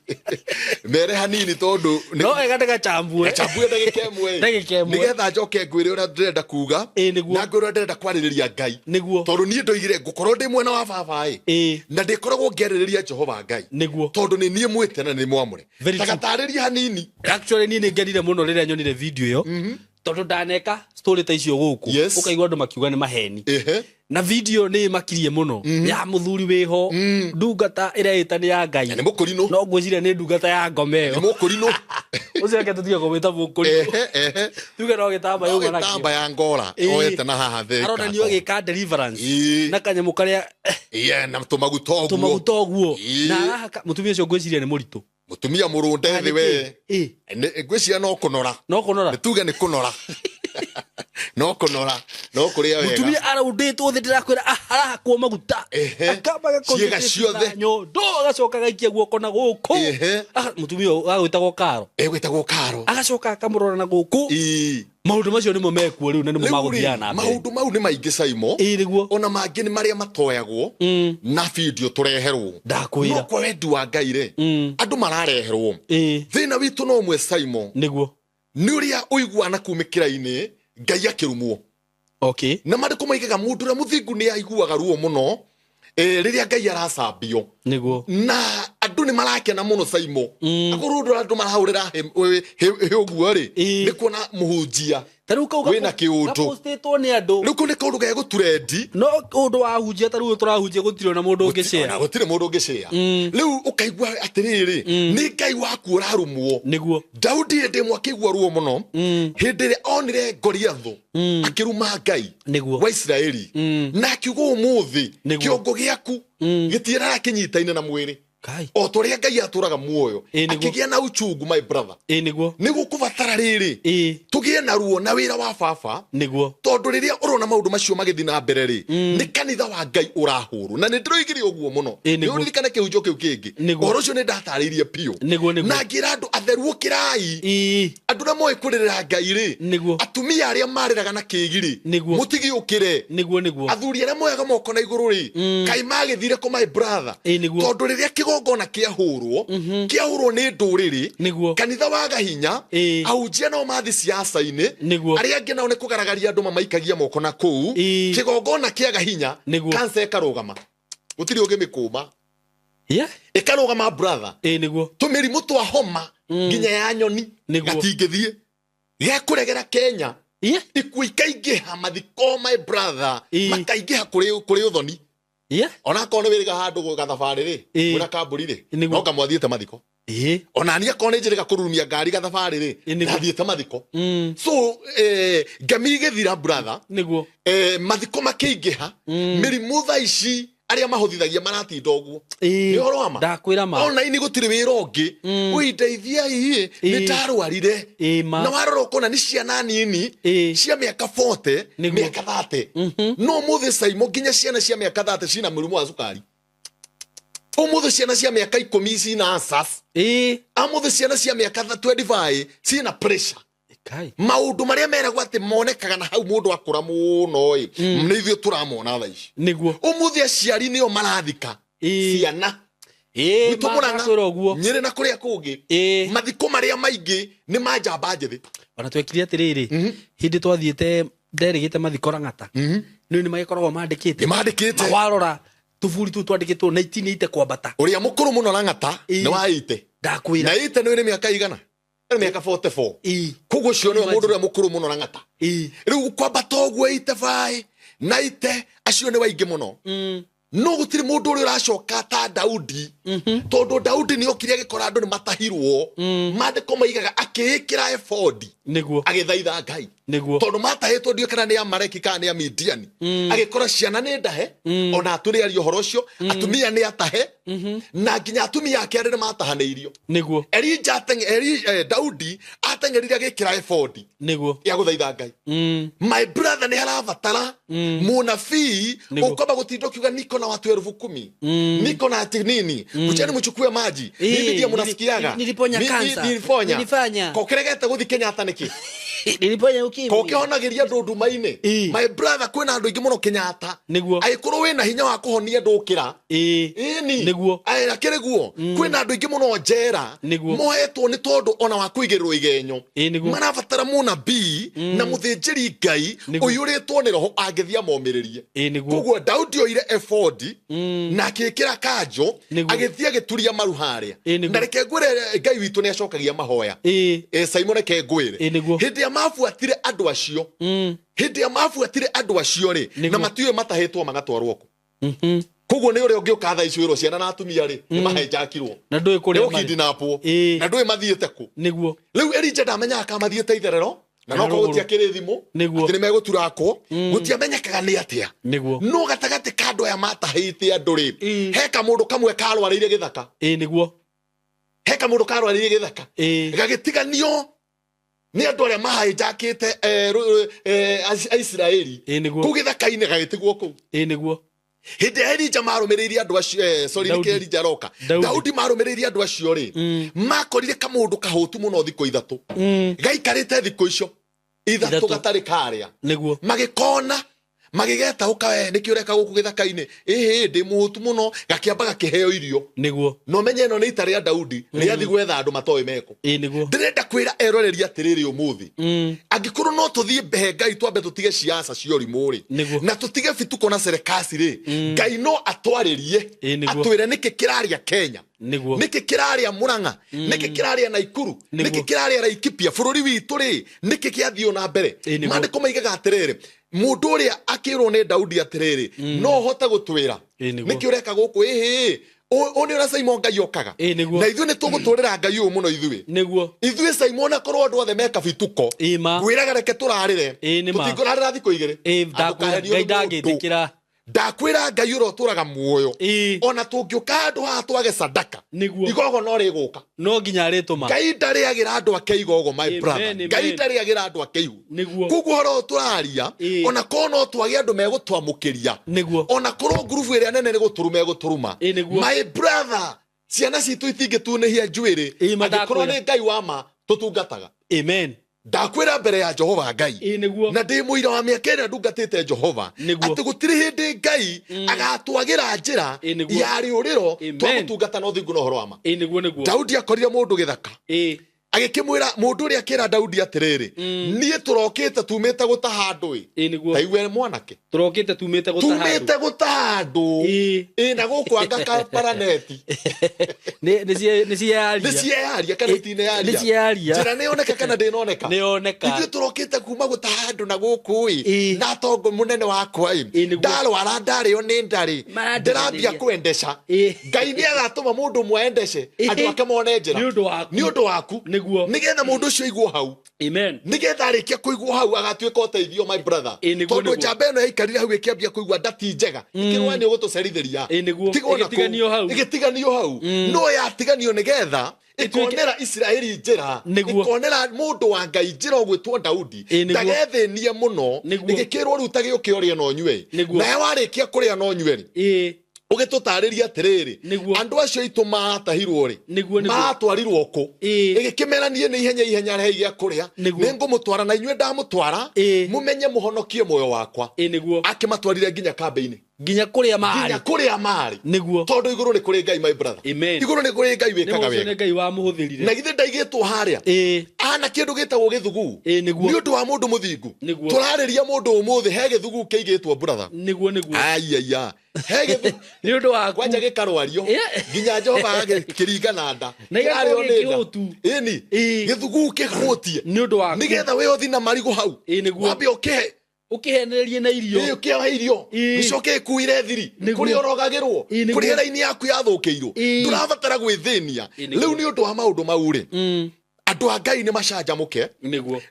mere hanini, tondũ No wega ndĩgachambue. Gachambue ndagĩka ĩmwe. Ndagĩka ĩmwe. Nĩgetha njoke ngwĩre ũrĩa ndĩrenda kuga, Ĩ, nĩguo. na ngwĩre ũrĩa ndĩrenda kwarĩrĩria Ngai. Nĩguo. Tondũ niĩ ndoigire ngũkorwo ndĩ mwena wa baba ĩ, na ndĩkoragwo ngĩarĩrĩria Jehova Ngai, Nĩguo. tondũ nĩ niĩ mwĩte na nĩ mwamũre. Very true. Tagatarĩrie hanini. Actually, niĩ nĩ ngenire mũno rĩrĩa nyonire video ĩyo, tondũ ndaneka story ta icio gũkũ, ũkaigua andũ makiuga nĩ maheni. Na video nĩ ĩmakirie mũno ya mũthuri wĩho, ndungata ĩrĩa ĩta nĩ ya Ngai. Nĩ mũkũrinũ. No ngwĩciria nĩ ndungata ya ngoma Nĩ ĩyo. Mũkũrinũ. Ũcio reke tũtige kũmwĩta mũkũrinũ. ehe ehe Tuge no gĩtamba No yuma nakĩo. gĩtamba ya ngora oete na haha thĩ. Aronanio agĩka deliverance na kanyamũ karĩa Iye, na tũmaguta ũguo. Tũmaguta ũguo. Na arahaka mũtumia ũcio, ngwĩciria nĩ mũritũ. Mũtumia mũrũnde thĩ we. Ĩ. Ngwĩciria no kũnora. No kũnora. Nĩ tuge nĩ kũnora, no kũnora, no kũrĩa wega. Mũtumia araundĩtwo thĩ, ndĩrakwĩra, arahakwo maguta, akamba Ciĩga ciothe. nyondo, agacoka agaikia guoko na gũkũ. Mũtumia ũyũ agwĩtagwo Karo. Ĩgwĩtagwo Karo. Agacoka akamũrora na gũkũ. Maũndũ macio nĩmo mekuo rĩu na nĩmo Rĩu rĩ, magũthiaga na mbere. Maũndũ mau nĩ maingĩ, Caimo. Ĩ nĩguo. Ona mangĩ nĩ marĩa matoyagwo na video tũreherwo. Ndakwĩra. No kwa wendi wa Ngai rĩ, andũ marareherwo. Thĩna witũ no ũmwe, Caimo. Nĩguo. Nĩ ũrĩa ũiguana kumĩkĩra-inĩ Ngai akĩrumwo. Na mandĩko maigaga mũndũ ũrĩa mũthingu nĩ aiguaga ruo mũno, rĩrĩa Ngai aracambio. Na andũ nĩ marakena mũno, Caimo, akorwo ũndũ andũ marahũrĩra hĩ ũguo rĩ, nĩ kuona mũhunjia Ta rĩu kau wĩna kĩũndũ. Gapostĩtwo nĩ andũ. Rĩu kũu nĩ kaũndũ gegũturendi. No ũndũ wahunjia ta rĩu tũrahunjia, gũtirĩ ona mũndũ ũngĩshare. Ona gũtirĩ mũndũ ũngĩshare. Rĩu ũkaigua atĩrĩrĩ, nĩ Ngai waku ũrarumwo. Daudi hĩndĩ ĩmwe akĩigua ruo mũno, hĩndĩ ĩrĩa onire Goliathũ, akĩruma Ngai wa Isiraeli, na akiuga, ũmũthĩ kĩongo gĩaku gĩtiĩraga kĩnyitaine na mwĩrĩ, Kai. o ta ũrĩa Ngai atũraga muoyo. Ĩ, nĩguo. Akĩgĩa na uchungu, my brother. Ĩ nĩguo. Nĩ gũkũbatara rĩrĩ, tũgĩe na ruo na wĩra wa baba, tondũ rĩrĩa ũrona maũndũ macio magĩthiĩ na mbere rĩ, nĩ kanitha wa Ngai ũrahũrwo, na nĩ ndĩroigire ũguo mũno. Ĩ, nĩguo. Nĩ ũririkane kĩhunjio kĩu kĩngĩ? Nĩguo. Ũhoro ũcio nĩ ndatarĩirie biũ, Nĩguo. na ngĩra andũ atheru, ũkĩrai. Andũ arĩa moĩ kũrĩrĩra Ngai rĩ, atumia arĩa marĩraga na kĩgi rĩ, mũtigĩũkĩre. Nĩguo. Athuri arĩa moyaga moko na igũrũ rĩ, kaĩ magĩthire kũ, my brother? Ĩ, nĩguo. Tondũ rĩrĩa kĩgongona kĩahũrwo, kĩahũrwo nĩ ndũrĩrĩ, kanitha waga hinya, ahunjia nao mathi ciaca-inĩ, arĩa angĩ nao nĩ kũgaragaria andũ mamaikagia moko na kũu, kĩgongona kĩaga hinya, kanca ĩkarũgama, gũtirĩ ũngĩmĩkũma. Ĩkarũgama, brother. Ĩ nĩguo. Tũmĩrimũ twa homa nginya ya nyoni gatingĩthiĩ gekũregera Kenya. Ikuũ ikaingĩha, mathiko, my brother, makaingĩha kũrĩ ũthoni. Onakorwo nĩ wĩrĩga handũ gathabarĩ rĩ, kwĩna kambũri rĩ, no kamwathiĩte mathiko. Ona niĩ akorwo nĩ njĩrĩga kũrurumia ngari gathabarĩ rĩ, ndathiĩte mathiko. So ngemi igĩthira, brother. Mathiko makĩingĩha, mĩrimũ thaa ici Arĩa mahũthithagia maratinda ũguo. Ĩĩ. Nĩ ũhoro wa ma. Ndakwĩra ma. Online gũtirĩ wĩra ũngĩ. Ũindeithiai, nĩ ndarwarire. Ĩĩ ma. Na warora ũkona nĩ ciana nini cia mĩaka 40, mĩaka 30. No ũmũthĩ Saimo nginya ciana cia mĩaka 30 cina mũrimũ wa cukari. Ũmũthĩ ciana cia mĩaka 10 cina ulcers. Ũmũthĩ ciana cia mĩaka 25 cina pressure. Maũndũ marĩa meragwo atĩ monekaga na hau mũndũ akũra mũno ĩ, nĩ ithuĩ tũramona thaa ici. Nĩguo. Ũmũthĩ aciari nĩo marathika ciana. Gwitũ Mũrang'a, Ndakwĩra ũguo. Nyĩrĩ na kũrĩa kũngĩ. Mathiko marĩa maingĩ nĩ ma njamba njĩthĩ. Ona twekire atĩrĩrĩ, hĩndĩ twathiĩte nderĩgĩte mathiko Lang'ata. Nĩ nĩ magĩkoragwo mandĩkĩte. Nĩ mandĩkĩte. Na warora tũburi tũu twandĩkĩtwo 1980 kwambata. Ũrĩa mũkũrũ mũno Lang'ata nĩ wa 80. Ndakwĩra. Na 80 nĩ mĩaka igana? Nĩ mĩaka 44. Koguo ũcio nĩwe mũndũ ũrĩa mũkũrũ mũno Lang'ata. Rĩu kwambata ũguo 85, 90, acio nĩ waingĩ mũno. No gũtirĩ mũndũ ũrĩa ũracoka ta Daudi. Tondũ Daudi nĩ okire agĩkora andũ nĩ matahirwo. Maandĩko maigaga akĩĩkĩra ebodi. Nĩguo. Agĩthaitha Ngai. Nĩguo. Tondũ matahĩtwo ndiũĩ kana nĩ Amaleki kana nĩ Amidiani. Agĩkora ciana nĩ ndahe, ona atũrĩ aria ũhoro ũcio, atumia nĩ atahe, na nginya atumia ake arĩa nĩ matahanĩirio. Nĩguo. Daudi ateng'erire agĩkĩra ebodi. Nĩguo. Ya gũthaitha Ngai. My brother nĩ harabatara mũnabii ũkwamba gũtinda ũkiuga niko na watu 10,000. Niko na ati nini? Kucheni mchukue maji. Mimi ndiye mnasikiaga. Niliponya kansa. Niliponya. Nilifanya. Kokeregete gũthiĩ Kenyatta nĩkĩ? Niliponya ukimwi. Kokĩhonagĩria andũ nduma-inĩ. My brother, kwĩna andũ aingĩ mũno Kenyatta. Nĩguo. Angĩkorwo wĩna hinya wa kũhonia andũ ũkĩra. Ĩni. Nĩguo. Aya, akĩrĩ guo. Kwĩna andũ aingĩ mũno njera. Nĩguo. Mohetwo nĩ tondũ ona wa kũigĩrĩrwo igenyo. Nĩguo. Marabatara mũnabii na mũthĩnjĩri Ngai ũiyũrĩtwo nĩ roho angĩthiĩ amomĩrĩrie. Nĩguo. Koguo Daudi oire ebodi na akĩĩkĩra kanjũ, agĩthiĩ agĩturia maru harĩa. Nĩguo. Na reke ngwĩre, Ngai witũ nĩ acokagia mahoya. Simon, reke ngwĩre. Nĩguo. Hĩndĩ ĩrĩa mabuatire andũ acio, hĩndĩ ĩrĩa mabuatire andũ acio rĩ, Nĩguo. na matiũĩ matahĩtwo magatwarwo kũ. Koguo nĩ ũrĩa ũngĩũka thaa ici wĩrwo ciana na atumia rĩ, nĩ mahenjakirwo. Na ndũĩ kũrĩa Nĩ marĩ. gũkidnapwo. Na ndũĩ mathiĩte kũ. Nĩguo. Rĩu Elijah ndamenyaga kana mathiĩte itherero, na no Kana korwo rũgũrũ. gũtiakĩrĩ thimũ, Nĩguo. atĩ nĩ megũturakwo, gũtiamenyekaga nĩ atĩa. Nĩguo. No gatagatĩ ka andũ aya matahĩte andũ rĩ, he kamũndũ kamwe karwarĩire gĩthaka. Nĩguo. He kamũndũ karwarĩire gĩthaka. Gagĩtiganio nĩ andũ arĩa mahaĩnjakĩte, Aisiraeli. Nĩguo. Kũu gĩthaka-inĩ gagĩtigwo kũu. Nĩguo. Hĩndĩ ĩrĩa Elijah marũmĩrĩirie andũ acio, sorry, Daudi. nĩkĩ Elijah aroka? Daudi. Daudi marũmĩrĩirie andũ acio rĩ, makorire kamũndũ kahũtu mũno thikũ ithatũ. Gaikarĩte thikũ icio ithatũ Ithatũ. gatarĩ karĩa. Nĩguo. Magĩkona, magĩgeta ũka we, nĩkĩ ũreka gũkũ gĩthaka-inĩ? Ĩhĩ, ndĩ mũhũtu mũno, gakĩamba gakĩheo irio. Nĩguo. Na ũmenye ĩno nĩ ita rĩa Daudi, rĩathiĩ gwetha andũ matoĩ meko. Nĩguo. Ndĩrenda kwĩra eroreri atĩrĩrĩ ũmũthĩ. Angĩkorwo no tũthiĩ mbehe Ngai twambe tũtige ciaca cia ũrimũ rĩ, Nĩguo. na tũtige bituko na serekasi rĩ, Ngai no atwarĩrie, Nĩguo. atwĩre nĩkĩ kĩrarĩa Kenya. Nĩguo. Nĩkĩ kĩrarĩa Murang'a? Nĩkĩ kĩrarĩa Naikuru? Nĩguo. Nĩkĩ kĩrarĩa Laikipia? Bũrũri witũ rĩ, nĩkĩ kĩathiĩ na mbere? Nĩguo. Maandĩko maigaga atĩrĩrĩ, mũndũ ũrĩa akĩrwo nĩ Daudi atĩrĩrĩ, no ũhote gũtwĩra. Nĩguo. Nĩkĩ ũreka gũkũ? Ĩhĩ, ũ nĩ ũrĩa Simon Ngai okaga. Nĩguo. Na ithuĩ nĩ tũgũtũrĩra Ngai ũyũ mũno ithuĩ. Nĩguo. Ithuĩ Simon akorwo andũ othe meka bituko. Ma. Ngwĩraga reke tũrarĩre. Nĩ ma. Tũtingũrarĩra thikũ igĩrĩ. Andũ kahenio Ngai nĩ mũndũ. ndangĩtĩkĩra. Ndakwĩra Ngai ũrĩa ũtũraga muoyo. Ona tũngĩũka handũ haha twage sadaka. Nĩguo. Igogo no rĩgũka. No nginya rĩtũma. Ngai ndarĩagĩra andũ ake igogo, my Amen, brother. amen. Ngai ndarĩagĩra andũ ake ihu. Nĩguo. Koguo ũhoro ũyũ tũraria, ona korwo no twage andũ megũtwamũkĩria. Nĩguo. Ona korwo ngurubu ĩrĩa nene nĩ gũtũruma ĩgũtũruma. Nĩguo. My brother, ciana citũ itingĩtunĩhia njuĩrĩ. Ma, Angĩkorwo ndakwĩra. nĩ Ngai wa ma tũtungataga. Amen. Ndakwĩra mbere ya Jehova Ngai. Nĩguo. Na ndĩ mũira wa mĩaka ĩrĩa ndungatĩte Jehova. Nĩguo. Atĩ gũtirĩ hĩndĩ Ngai agatwagĩra njĩra Nĩguo. ya rĩũrĩro Amen. twamũtungata na ũthingu na ũhoro wa ma. Nĩguo, nĩguo. Daudi akorire mũndũ gĩthaka. Agĩkĩmwĩra mũndũ ũrĩa akĩra Daudi atĩrĩrĩ, niĩ tũrokĩte tumĩte gũtaha andũ ĩ. Nĩguo. Ta igue mwanake. Tũrokĩte tumĩte gũtaha andũ. Tumĩte gũtaha andũ. Na gũkũ anga ka paraneti. Nĩ ciaria. Nĩ ciaria kana itinearia? Nĩ ciaria. Njĩra nĩ yoneka kana ndĩnoneka? Nĩ yoneka. Ithuĩ tũrokĩte kuma gũtaha andũ na gũkũ ĩ. Na tongo mũnene wakwa ĩ. Nĩguo. Ndarwara ndarĩo nĩ ndarĩ. Marandereria. Ndĩrambia kwendesha. Ĩ. Ngai nĩ agatũma mũndũ ũmwe endeshe. Andũ ake mone njĩra. Nĩ ũndũ waku. Nĩ ũndũ waku. Nĩguo. Nĩguo. Nĩgetha mũndũ ũcio aigwo hau. Amen. Nĩgetha arĩkia kũigwo hau agatuĩka ũteithio, my brother. Ĩ, nĩguo, Tondũ nĩguo. njamba ĩno yaikarire hau ĩkĩambia kũigua ndati njega, ĩkĩrwo nĩ ũgũtũcerithĩria. Ĩ, nĩguo. Tigwo na kũu. Ĩgĩtiganio hau. Ĩgĩtiganio hau, no yatiganio nĩgetha ĩkonera Isiraeli njĩra. Nĩguo. Ĩkonera mũndũ wa Ngai njĩra ũgwĩtwo Daudi. Ĩ, nĩguo. Ndagethĩnie mũno. Nĩguo. Ĩgĩkĩrwo rĩu ta gĩũke ũrĩe na ũnyue. Nĩguo. Nawe warĩkia kũrĩa na ũnyue rĩ, Ũgĩtũtarĩria atĩrĩrĩ, Nĩguo. andũ acio aitũ matahirwo rĩ, Nĩguo, nĩguo. matwarirwo kũ? Ĩgĩkĩmera niĩ nĩ ihenya ihenya rehei gĩa kũrĩa. Nĩguo. Nĩ ngũmũtwara na inyuĩ ndamũtwara, Mũmenye mũhonokie muoyo wakwa. Ĩ, nĩguo. Akĩmatwarire nginya kambĩ-inĩ. Nginya kũrĩa Nginya marĩ. Kũrĩa marĩ. Nĩguo. Tondũ igũrũ nĩ kũrĩ Ngai, my brother. Amen. Igũrũ nĩ kũrĩ Ngai Nĩ wĩkaga ũcio nĩ wega. Ngai wamũhũthĩrire. Na githĩ ndaigĩtwo harĩa Ana kĩndũ gĩtagwo gĩthuguu Ĩ, nĩguo. nĩ ũndũ wa mũndũ mũthingu. Nĩguo. Tũrarĩria mũndũ ũmũthĩ he gĩthuguu kĩigĩtwo, brother. Nĩguo, nĩguo. Aiaya, he gĩthuguu. Nĩ ũndũ waku. Kwanja gĩkarwario nginya Jehova agĩkĩringa na nda. Na igakorwo Kĩrarĩo nĩ nda. gĩkĩhũtu. Ĩni. Gĩthuguu kĩhũtie Nĩ ũndũ waku. Nĩgetha we ũthi na marigũ hau. Ĩ, nĩguo. Wambe ũkĩhe. Ũkĩhenererie na irio. Ĩ, ũkĩoha irio. Gĩcoke ĩkuire thiri. Nĩguo. Kũrĩa ũrogagĩrwo. Ĩ, nĩguo. Kũrĩa raini yaku yathũkĩirwo. Ndũrabatara gwĩthĩnia. Ĩ, nĩguo. Rĩu nĩ ũndũ wa maũndũ mau rĩ, andũ a Ngai nĩ macanjamũke.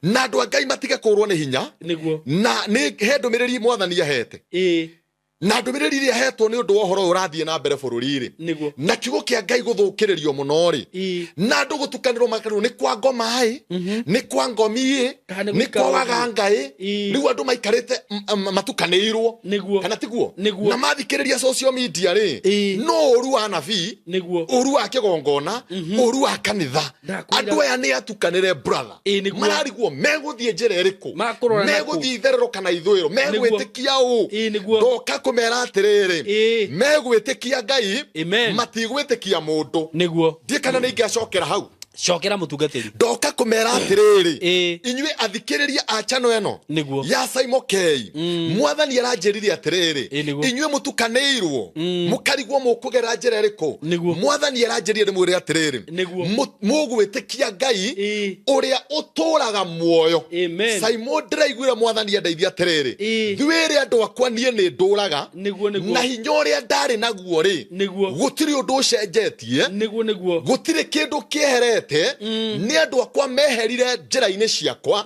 Na andũ a Ngai matige kũrwo nĩ hinya. Na nĩ he ndũmĩrĩri mwathani ahete. Na ndũmĩrĩri ĩrĩa ahetwo nĩ ũndũ wa ũhoro ũyũ ũrathiĩ na mbere bũrũri-rĩ, Na kiugo kĩa Ngai gũthũkĩrĩrio mũno rĩ, Na andũ gũtukanĩrwo makarwo nĩ kwa ngoma-ĩ, nĩ kwa ngomi-ĩ, Kana nĩ nĩ kwa gũikara waganga-ĩ. Rĩu andũ maikarĩte matukanĩirwo. Kana tiguo? Nĩguo. Na mathikĩrĩria social media rĩ, No ũru wa nabii, Ũru wa kĩgongona, ũru wa kanitha. Ndakwĩra. Andũ aya nĩ atukanĩre, brother. Ĩ, nĩguo. Mararigwo megũthiĩ njĩra ĩrĩkũ. Makũrora nakũ? Megũthiĩ itherero kana ithũĩro, megwĩtĩkia ũ? Ĩ, nĩguo. Ndoka kũmera atĩrĩrĩ, Megwĩtĩkia Ngai. Amen. Matigwĩtĩkia mũndũ. Ndiĩ kana nĩ ingĩacokera hau. Cokera, mũtungatĩri. Ndoka kũmera atĩrĩrĩ, Inyuĩ athikĩrĩria a channel ĩno Ya Simon K, mwathani aranjĩrire atĩrĩrĩ, Ĩ, nĩguo. Inyuĩ mũtukanĩirwo mũkarigwo mũkũgera njĩra ĩrĩkũ. Mwathani aranjĩrire ndĩmwĩre atĩrĩrĩ, Mũgwĩtĩkia Ngai Ũrĩa ũtũraga muoyo. Amen. Simon, ndĩraiguire mwathani andeithia atĩrĩrĩ, Thuĩrĩ andũ akwa, niĩ nĩ ndũraga. Nĩguo, nĩguo. Na hinya ũrĩa ndarĩ naguo rĩ, Gũtirĩ ũndũ ũcenjetie. Nĩguo, nĩguo. Gũtirĩ kĩndũ kĩeherete. Nĩ andũ akwa meherire njĩra-inĩ ciakwa.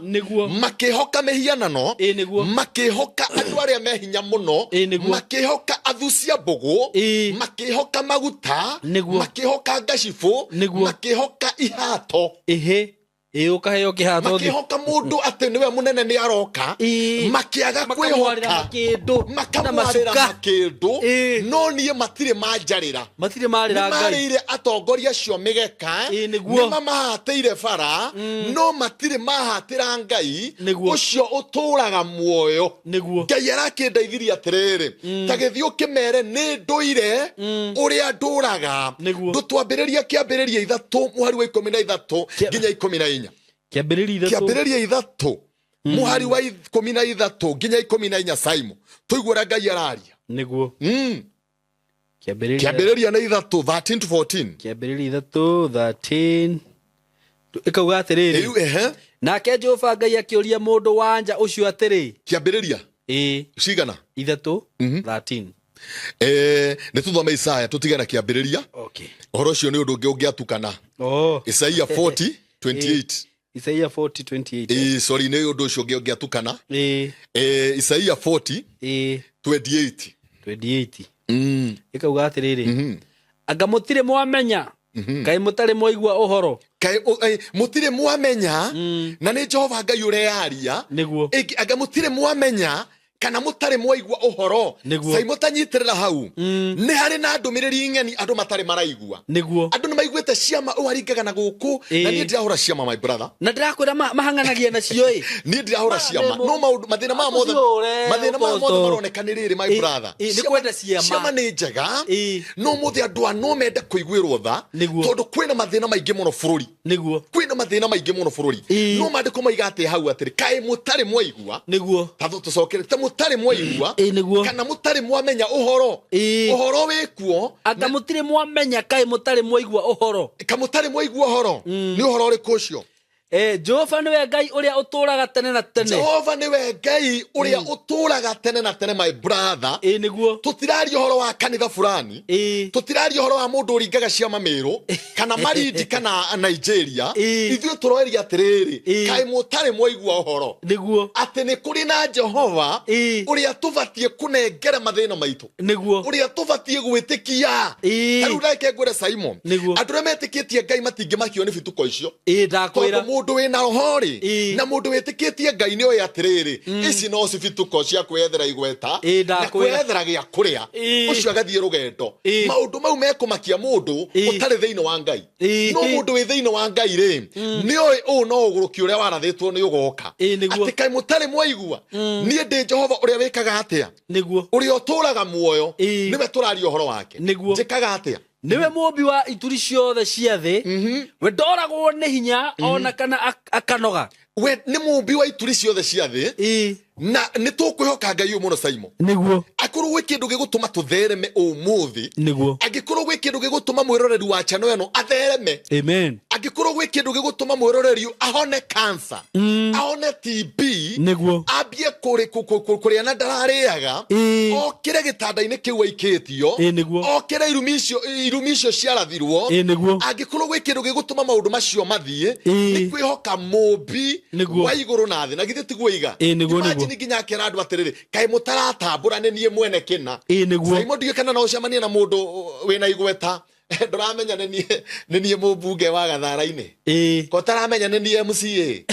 Makĩhoka mĩhianano. Ĩ, nĩguo. Makĩhoka andũ arĩa me hinya mũno. Ĩ, nĩguo. Makĩhoka athucia mbũgũ. Makĩhoka maguta. Makĩhoka ngacibũ. Makĩhoka ihato. Ĩhĩ, ĩ, ũkaheo kĩhato thĩ. Makĩhoka mũndũ atĩ nĩwe mũnene nĩ aroka. Makĩaga Makamwarĩra kwĩhoka. makĩndũ na Makamwarĩra macuka. makĩndũ. No niĩ matirĩ manjarĩra. Matirĩ marĩra Nĩ Ngai. marĩire atongoria acio mĩgeka. Ĩ, nĩguo. Nĩ mamahatĩire bara, no matirĩ mahatĩra Ngai Ũcio ũtũraga muoyo. Ngai arakĩndeithirie atĩrĩrĩ, ta gĩthiĩ ũkĩmere nĩ ndũire ũrĩa ndũraga. Ndũtwambĩrĩria kĩambĩrĩria 3 mũhari wa 13 nginya 14. Kĩambĩrĩria 3. Kĩambĩrĩria 3 mũhari wa 13 nginya 14, Simon, tũigue ũrĩa Ngai araria. Kĩambĩrĩria. Kĩambĩrĩria nĩ 3 13 to 14. Kĩambĩrĩria 3 13 ĩkauga atĩrĩrĩ, Ĩu, ehe. Nake Jehova Ngai akĩũria mũndũ wa nja ũcio atĩrĩ. Kĩambĩrĩria. Cigana? 3 13. Nĩ tũthome Isaya, tũtige na kĩambĩrĩria. Ũhoro ũcio nĩ ũndũ ũngĩ ũngĩatukana. Isaia 40 28. Isaia 40:28. Ĩ, sorry, nĩ ũndũ ũcio ũngĩ ũngĩatukana. Isaia 40 28. 28 ĩkauga atĩrĩrĩ, anga mũtirĩ mwamenya? Kaĩ mũtarĩ mwaigua ũhoro? Kaĩ mũtirĩ mwamenya? Na nĩ Jehova Ngai ũreyaria. Anga mũtirĩ mwamenya kana mũtarĩ mwaigua ũhoro? Sai, mũtanyitĩrĩra hau, nĩ harĩ na ndũmĩrĩri ng'eni andũ matarĩ maraigua. Andũ nĩ maiguĩte ciama, ũyũ aringaga na gũkũ. Na niĩ ndirahũra ciama, my brother. Na ndĩrakwĩra mahang'anagia nacio ĩ. Niĩ ndirahũra ciama, no maũndũ mathĩna maya mothe Tũciũre, mathĩna maya mothe Apostle. maroneka nĩ rĩrĩ, my brother. Ĩ, nĩ kwenda ciama. Ciama nĩ njega. No mũthĩ andũ a no mende kũiguĩrwo tha. Tondũ kwĩna mathĩna maingĩ mũno bũrũri. Kwĩna mathĩna maingĩ mũno bũrũri. No maandĩko maiga atĩ hau atĩrĩ, kaĩ mũtarĩ mwaigua? Ta tũcokere, ta mũtarĩ mwaigua? Ĩ, nĩguo. Kana mũtarĩ mwamenya ũhoro? Ũhoro wĩkuo. Anga mũtirĩ mwamenya? Kaĩ mũtarĩ mwaigua ũhoro? Ka mũtarĩ mwaigua ũhoro? Nĩ ũhoro ũrĩkũ ũcio? Jehova nĩwe Ngai ũrĩa ũtũũraga tene na tene. Jehova nĩwe Ngai ũrĩa ũtũũraga tene na tene, my brother. Ĩ nĩguo. Tũtiraria ũhoro wa kanitha fulani, tũtiraria ũhoro wa mũndũ ũringaga ciama Mĩrũ kana Marindi kana Nigeria. Ithuĩ tũroeria atĩrĩrĩ, kaĩ mũtarĩ mwaigua ũhoro Nĩguo. atĩ nĩ kũrĩ na Jehova ũrĩa tũbatiĩ kũnengera mathĩna maitũ, Nĩguo. Ũrĩa tũbatiĩ gwĩtĩkia? Ta rĩu ndagĩka ngwĩre, Simon, Nĩguo. andũ arĩa metĩkĩtie Ngai matingĩmakio nĩ bituko icio, Ndakwĩra. Tondũ mũndũ wĩna roho rĩ, na mũndũ wĩtĩkĩtie Ngai nĩ oĩ atĩrĩrĩ, ici no cibituko cia kwĩyethera igweta na Ndakwĩra. Kwĩyethera gĩa kũrĩa. Ũcio agathiĩ rũgendo. Maũndũ mau mekũmakia mũndũ ũtarĩ thĩinĩ wa Ngai. No mũndũ wĩ thĩinĩ wa Ngai rĩ, nĩ oĩ ũũ no ũgũrũki ũrĩa warathĩtwo nĩ ũgoka. Nĩguo. Atĩ kaĩ mũtarĩ mwaigua niĩ ndĩ Jehova ũrĩa wĩkaga atĩa? Nĩguo. Ũrĩa ũtũũraga muoyo. Nĩwe tũraria ũhoro wake. Nĩguo. Njĩkaga atĩa? Nĩwe mũmbi wa ituri ciothe cia thĩ, we ndoragwo nĩ hinya ona kana akanoga. We nĩ mũmbi wa ituri ciothe cia thĩ. Na nĩ tũkwĩhoka Ngai ũyũ mũno, Simon. Nĩguo. Akorwo gwĩ kĩndũ gĩgũtũma tũthereme ũmũthĩ, Nĩguo. Angĩkorwo gwĩ kĩndũ gĩgũtũma mwĩroreri wa channel ĩno athereme, Amen. Angĩkorwo gwĩ kĩndũ gĩgũtũma mwĩroreri ahone cancer, ahone TB, Nĩguo. Ambie kũrĩa na ndararĩaga, okĩre gĩtanda-inĩ kĩu aikĩtio, Nĩguo. Okĩre irumi icio ciarathirwo, Nĩguo. Angĩkorwo gwĩ kĩndũ gĩgũtũma maũndũ macio mathiĩ, nĩ kwĩhoka mũmbi Nĩguo. Wa igũrũ na thĩ. Na githĩ tiguo iga? Nĩguo, Imagine nĩguo. nginya akera andũ atĩrĩrĩ, kaĩ mũtaratambũra nĩ niĩ mwene kĩna. Nĩguo. Simon, ndiũĩ kana no ũcemanie na mũndũ wĩna igweta ndũramenya nĩ niĩ mũmbunge wa Gathara-inĩ, ko taramenya nĩ niĩ MCA.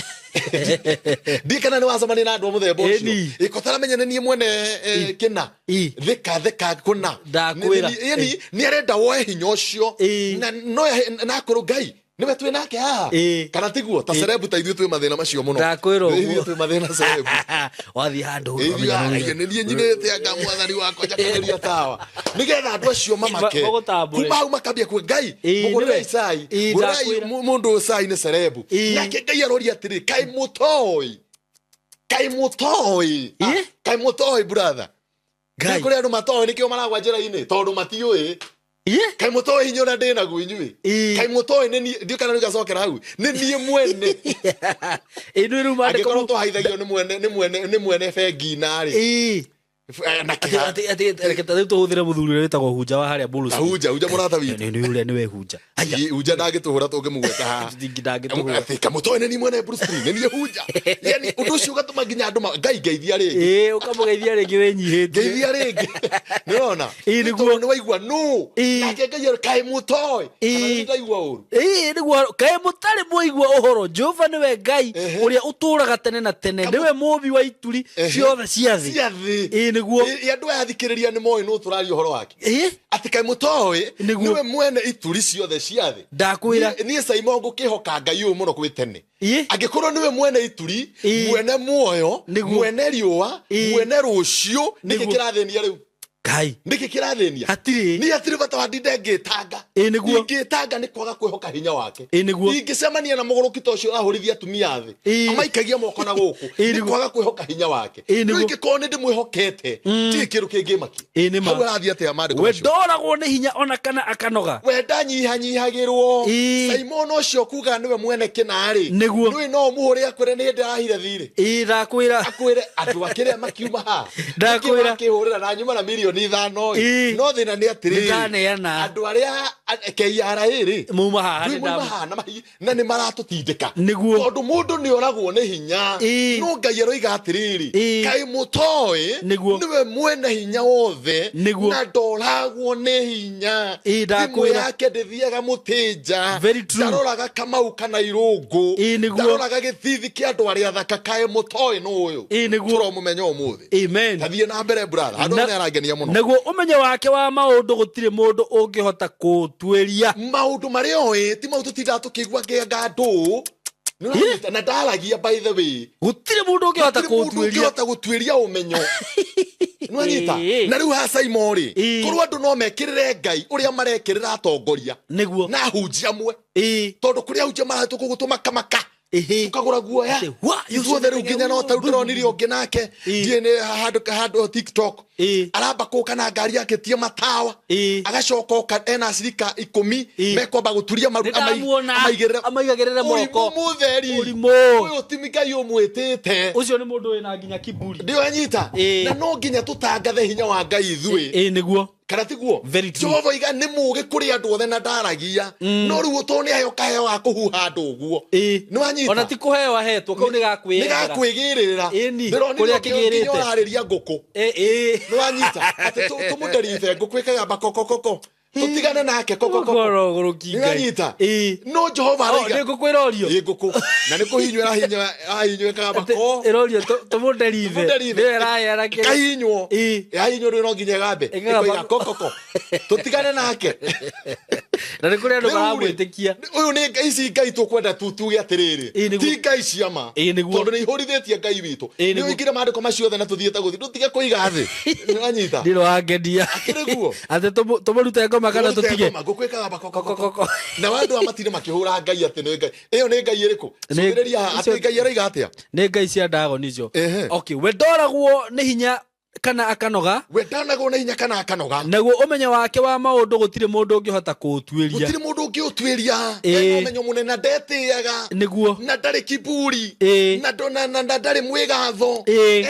Ndiĩ kana nĩ wacemania na andũ a mũthemba ũcio. Ĩni. Ko taramenya nĩ niĩ mwene kĩna, thika thika kũna. Ndakwĩra. Yani nĩ arenda woe hinya ũcio. Na no na akorwo Ngai nĩwe twĩ nake haha, kana tiguo? Ta cerebu ta ithuĩ twĩ mathĩna macio mũno. Ndakwĩra ũguo. Ithuĩ twĩ mathĩna cerebu. Wathiĩ handũ Nĩ niĩ nyinĩte anga mwathani wakwa njakanĩria tawa nĩgetha andũ acio mamake. Magũtambũre. Kuma hau makambia kuga, Ngai, mũgũrĩrai nĩwe. cai, gũrĩrai Ndakwĩra. Mũndũ cai nĩ cerebu. Nake Ngai aroria atĩrĩ, kaĩ mũtoĩ, kaĩ mũtoĩ? Kaĩ mũtoĩ, brother? Ngai. Kũrĩ andũ matoĩ, nĩkĩo maragwa njĩra-inĩ tondũ matiũĩ. Kaĩ mũtoĩ hinya ũrĩa ndĩ naguo inyuĩ? Kaĩ mũtoĩ nĩ niĩ? Ndiũ kana nĩngacokera hau, nĩ niĩ mwene. Nĩ rĩu maandĩko Angĩkorwo twahaithagio nĩ mwene bengi narĩ na kĩha. Atĩ reke ta rĩu tũhũthĩre mũthuri ũrĩa wĩtagwo Hunja wa harĩa Bulus. Hunja, Hunja mũrata witũ. Nĩ ũrĩa nĩwe Hunja. Haya. Hunja ndangĩtũhũra tũngĩmũgweta haha. Ndangĩtũhũra. Atĩ kamũtoĩ nĩ niĩ mwene Bruce Lee, nĩ niĩ Hunja. Yani ũndũ ũcio ũgatũma nginya andũ Ngai ngeithia rĩngĩ. Ũkamũgeithia rĩngĩ wĩnyihĩtie. Ngeithia rĩngĩ, nĩũrona? Nĩguo. Tondũ nĩ waigua nũ nake Ngai kaĩ mũtoĩ kana nĩ ndaigua ũru? Nĩguo. Kaĩ mũtarĩ mwaigua ũhoro? Jehova nĩwe Ngai ũrĩa ũtũũraga tene na tene, nĩwe mũmbi wa ituri ciothe cia thĩ. Cia thĩ. Nĩguo. Andũ aya athikĩrĩria nĩ moĩ nũ tũraria ũhoro wake, atĩ kaĩ mũtoĩ Nĩguo. nĩwe mwene ituri ciothe cia thĩ. Ndakwĩra. Niĩ Simon ngũkĩhoka Ngai ũyũ mũno kwĩ tene. Angĩkorwo nĩwe mwene ituri, mwene muoyo, Nĩguo. Mwene riũa, mwene rũciũ, nĩkĩ Nĩguo. kĩrathĩnia rĩu? Ngai. Nĩkĩ kĩrathĩnia? Hatirĩ. Niĩ hatirĩ bata wa ndinde ngĩtanga. Nĩguo. Ingĩtanga nĩ kwaga kwĩhoka hinya wake. Nĩguo. Ingĩcemania na mũgũrũki ta ũcio ũrahũrithia atumia thĩ, amaikagia moko na gũkũ, nĩ Nĩguo. kwaga kwĩhoka hinya wake. Nĩguo. No ingĩkorwo nĩ ndĩmwĩhokete, ndirĩ kĩndũ kĩngĩmakia. Nĩ ma. Hau arathiĩ atĩa maandĩko We macio? ndoragwo nĩ hinya ona kana akanoga. We ndanyihanyihagĩrwo. Simon ũcio kuga nĩwe mwene kĩna-rĩ, Nĩguo. nĩũĩ no ũmũhũre akwĩre nĩ hĩndĩ arahire thirĩ. Ndakwĩra. Akwĩre andũ akĩrĩa makiuma haha. Ndakwĩra. Makĩhũrĩra na nyuma na mirioni 5. No thĩna nĩ atĩrĩrĩ, Nĩndaneana. andũ arĩa KRA rĩ, Mauma haha ndũĩ nĩ mauma haha na nĩ maratũtindĩka. Nĩguo. Tondũ mũndũ nĩ oragwo nĩ hinya. No Ngai aroiga atĩrĩrĩ, kaĩ mũtoĩ Nĩguo. nĩwe mwene hinya wothe Nĩguo. na ndoragwo nĩ hinya? Ndakwĩra. Thimũ yake ndĩthiaga mũtĩnja. Very true. Ndaroraga Kamau kana Irũngũ. Nĩguo. Ndaroraga gĩthithi kĩa andũ arĩa athaka. Kaĩ mũtoĩ nũ ũyũ? Nĩguo. Tũramũmenya ũmũthĩ. Amen. Tathiĩ na mbere, brother, andũ nĩ arangenia mũno. Naguo ũmenyo wake wa maũndũ gũtirĩ mũndũ ũngĩhota kũũtuĩria. Maũndũ marĩa oĩ ti mau tũtindaga tũkĩigua ngĩanga ndũ. Nĩũranyita? Na ndaragia, by the way. Gũtirĩ mũndũ ũngĩhota Gũtirĩ mũndũ kũũtuĩria. ũngĩhota gũtuĩria ũmenyo. Nĩwanyita? Na rĩu haha Simon rĩ, korwo andũ no mekĩrĩre Ngai ũrĩa marekĩrĩra atongoria Nĩguo. na ahunjia amwe, tondũ kũrĩ ahunjia maratũ kũgũtũmakamaka, tukagũra guoya Atĩ, wa, ithuothe rĩu nginya no tau ndĩronire ũngĩ nake, ndiĩ nĩ handũ handũ TikTok. Aramba kũka na ngari akĩtie matawa. Agacoka oka ena acirika 10 mekwamba gũturia maru amaigĩrĩre amaigagĩrĩre moko. Ũrimũ mũtheri. Ũrimũ. Ũyũ ti Ngai ũmwĩtĩte. Ũcio nĩ mũndũ wĩna nginya kiburi. Ndĩwanyita. Na no nginya tũtangathe hinya wa Ngai ithuĩ. Nĩguo. Kana tiguo? Very true. Jehova iga nĩ mũũgĩ kũrĩ andũ othe na ndaragia. No rĩu ũtoo nĩ aheo kaheo ga kũhuha andũ ũguo. Nĩ wanyita? Ona ti kũheo ahetwo, kau nĩ gakwĩyethera. Nĩ gakwĩgĩrĩra. Ĩni, Ndĩronire kũrĩa ũngĩ kĩgĩrĩte. nginya ũrarĩria ngũkũ. Nĩ wanyita? Atĩ tũmũnderithe ngũkũ ĩkagamba kokokoko. Tũtigane nake kokokoko. Ũkorwo ũgũrũki Nĩ Ngai. wanyita? No Jehova araiga. Nĩ ngũkũ ĩrorio? Ĩ ngũkũ. Na nĩ kũhinywo ĩrahinywo, ĩrahinywo ĩkagamba ko. Ĩrorio tũmũnderithe. Tũmũnderithe. Nĩyo ĩraheana kĩrĩa. Ĩkahinywo. Ĩrahinywo rĩu no nginya ĩgambe. Ĩkagamba. Ĩkoiga kokoko. Tũtigane nake. Na nĩ kũrĩ andũ Rĩu rĩ, maramwĩtĩkia. Ũyũ nĩ Ngai, ici Ngai tũkwenda tu tuge atĩrĩrĩ. Ti Ngai cia ma. Nĩguo. Tondũ nĩ ihũrithĩtie Ngai witũ. Nĩguo. Nĩ ũingire maandĩko macio othe na tũthiĩte gũthiĩ. Ndũtige kũiga thĩ. Nĩ wanyita? Ndirĩ wangenia. Akĩrĩ guo? Atĩ tũmũrute ngoma kana Tũmũrute tũtige? ngoma, ngũkũ ĩkagamba koko, koko. Koko, koko. Na andũ aya matinde makĩhũra Ngai atĩ nĩ Ngai. Ĩyo nĩ Ngai ĩrĩkũ? Nĩ- Cũthĩrĩria haha, atĩ Ngai aroiga atĩa? Nĩ Ngai cia Ndagoni icio. Okay, we ndoragwo nĩ hinya kana akanoga. We ndanagwo nĩ hinya kana akanoga. Naguo ũmenyo wake wa maũndũ gũtirĩ mũndũ ũngĩhota kũũtuĩria. Gũtirĩ mũndũ ũngĩũtuĩria. Ena ũmenyo mũnene na ndetĩaga. Nĩguo. Na ndarĩ kiburi. Na ndarĩ mwĩgatho.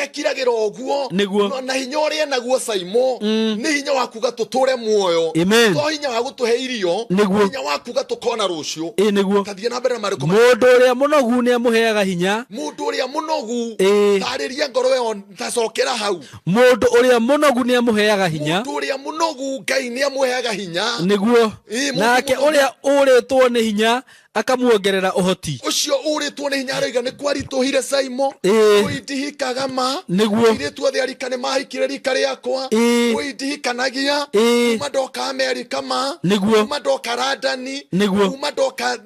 Ekiragĩra ũguo. Nĩguo. Na hinya ũrĩa enaguo Saimo, nĩ hinya wa kuga tũtũre muoyo. Amen. To hinya wa gũtũhe irio. Nĩguo. Hinya wa kuga tũkona rũciũ. Nĩguo. Ta thiĩ na mbere na marĩkũ Mũndũ ũrĩa mũnogu nĩ amũheaga hinya. Mũndũ ũrĩa mũnogu. Tarĩria ngoro ĩyo, tacokera hau. Mũndũ ũrĩa mũnogu nĩ amũheaga hinya. Mũndũ ũrĩa mũnogu Ngai nĩ amũheaga hinya. Nĩguo. Mũndũ Nake mũnogu. ũrĩa ũrĩtwo nĩ hinya akamuongerera ũhoti. Ũcio ũrĩtwo nĩ hinya aroiga nĩ kwaritũhire Saimo. Ũi ndihikaga ma. Nĩguo. Airĩtu othe a rika nĩ mahikire rika rĩakwa. Ũi ndihikanagia. Kuma ndoka Amerika ma. Nĩguo. Kuma ndoka London. Nĩguo. Kuma ndoka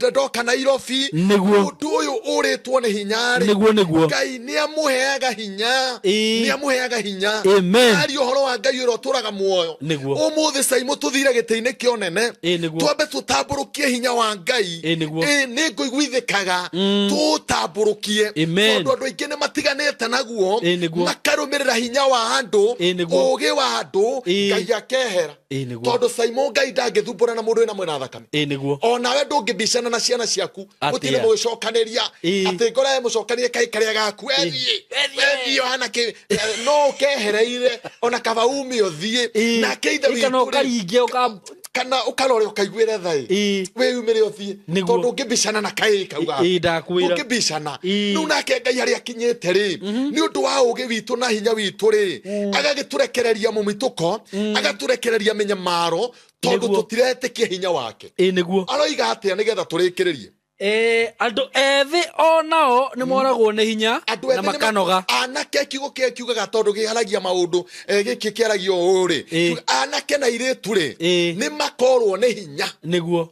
ndoka Nairobi. Nĩguo. Mũndũ ũyũ ũrĩtwo nĩ hinya rĩ. Nĩguo, nĩguo. Ngai nĩ amũheaga hinya. Nĩ amũheaga hinya. Amen. Aria ũhoro wa Ngai ũrĩa ũtũraga muoyo. Nĩguo. Ũmũthĩ Saimo tũthire gĩtĩ-inĩ kĩa ũnene. Nĩguo. Twambe tũtambũrũkie hinya wa Ngai. Nĩguo. Nĩ ngũiguithĩkaga. Tũtambũrũkie. Amen. Tondũ andũ aingĩ nĩ matiganĩte naguo. Nĩguo. Makarũmĩrĩra hinya wa andũ. Nĩguo. Ũũgĩ wa andũ. Ngai akehera. Nĩguo. Tondũ Saimo Ngai ndangĩthumbũra na mũndũ wĩna mwena thakame. Nĩguo. O nawe ndũngĩbicana na ciana ciaku. Atĩa? Mũtinde mũgĩcokanĩria. Atĩ ngoro ya mũcokanie kaĩ karĩa gaku. Ethiĩ. Ethiĩ ũhana kĩ. No ũkehereire. Ona kaba ume ũthiĩ. Nake ithe Ĩ, kana witũ rĩ, ũkaringe, ũka- kana ũkarore ũkaiguĩre tha ĩ. Wĩyumĩre ũthiĩ. Tondũ ũngĩbicana na kaĩ kau gaku. Ndakwĩra. Ũngĩbicana. Rĩu nake Ngai harĩa akinyĩte rĩ, nĩ ũndũ wa ũũgĩ witũ na hinya witũ rĩ, agagĩtũrekereria mũmitũko, agatũrekereria mĩnyamaro, tondũ Nĩguo. tũtiretĩkia hinya wake. Nĩguo. Aroiga atĩa nĩgetha tũrĩkĩrĩrie? Andũ ethĩ o nao nĩ moragwo nĩ hinya Andũ na ethĩ nĩ makanoga. Anake kiugo kĩrĩa kiugaga tondũ kĩaragia maũndũ, gĩkĩ kĩaragia ũũ rĩ. Kiuga, anake na airĩtu rĩ, nĩ makorwo nĩ hinya. Nĩguo.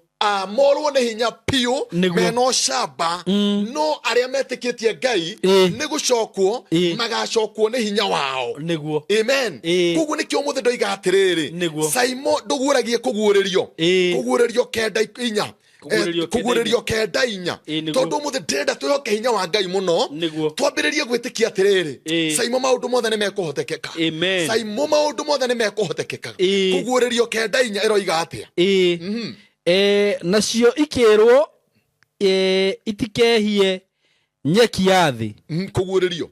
Morwo nĩ hinya piũ, Nĩguo. mena ũcamba, no arĩa metĩkĩtie Ngai, nĩ gũcokwo, magacokwo nĩ hinya wao. Nĩguo. Amen. Koguo nĩkĩo ũmũthĩ ndoiga atĩrĩrĩ, Nĩguo. Saimo ndũguũragie kũguũrĩrio. Kũguũrĩrio kenda inya. Kũguũrĩrio kenda Kũguũrĩrio kenda inya. Nĩguo. Tondũ ũmũthĩ ndĩrenda twĩhoke hinya wa Ngai mũno. Nĩguo. Twambĩrĩrie gwĩtĩkia atĩrĩrĩ, Saimo maũndũ mothe nĩ mekũhotekeka. Amen. Saimo maũndũ mothe nĩ mekũhotekeka. Kũguũrĩrio kenda inya ĩroiga atĩa? Nacio ikĩrwo, itikehie nyeki ya thĩ. Kũguũrĩrio.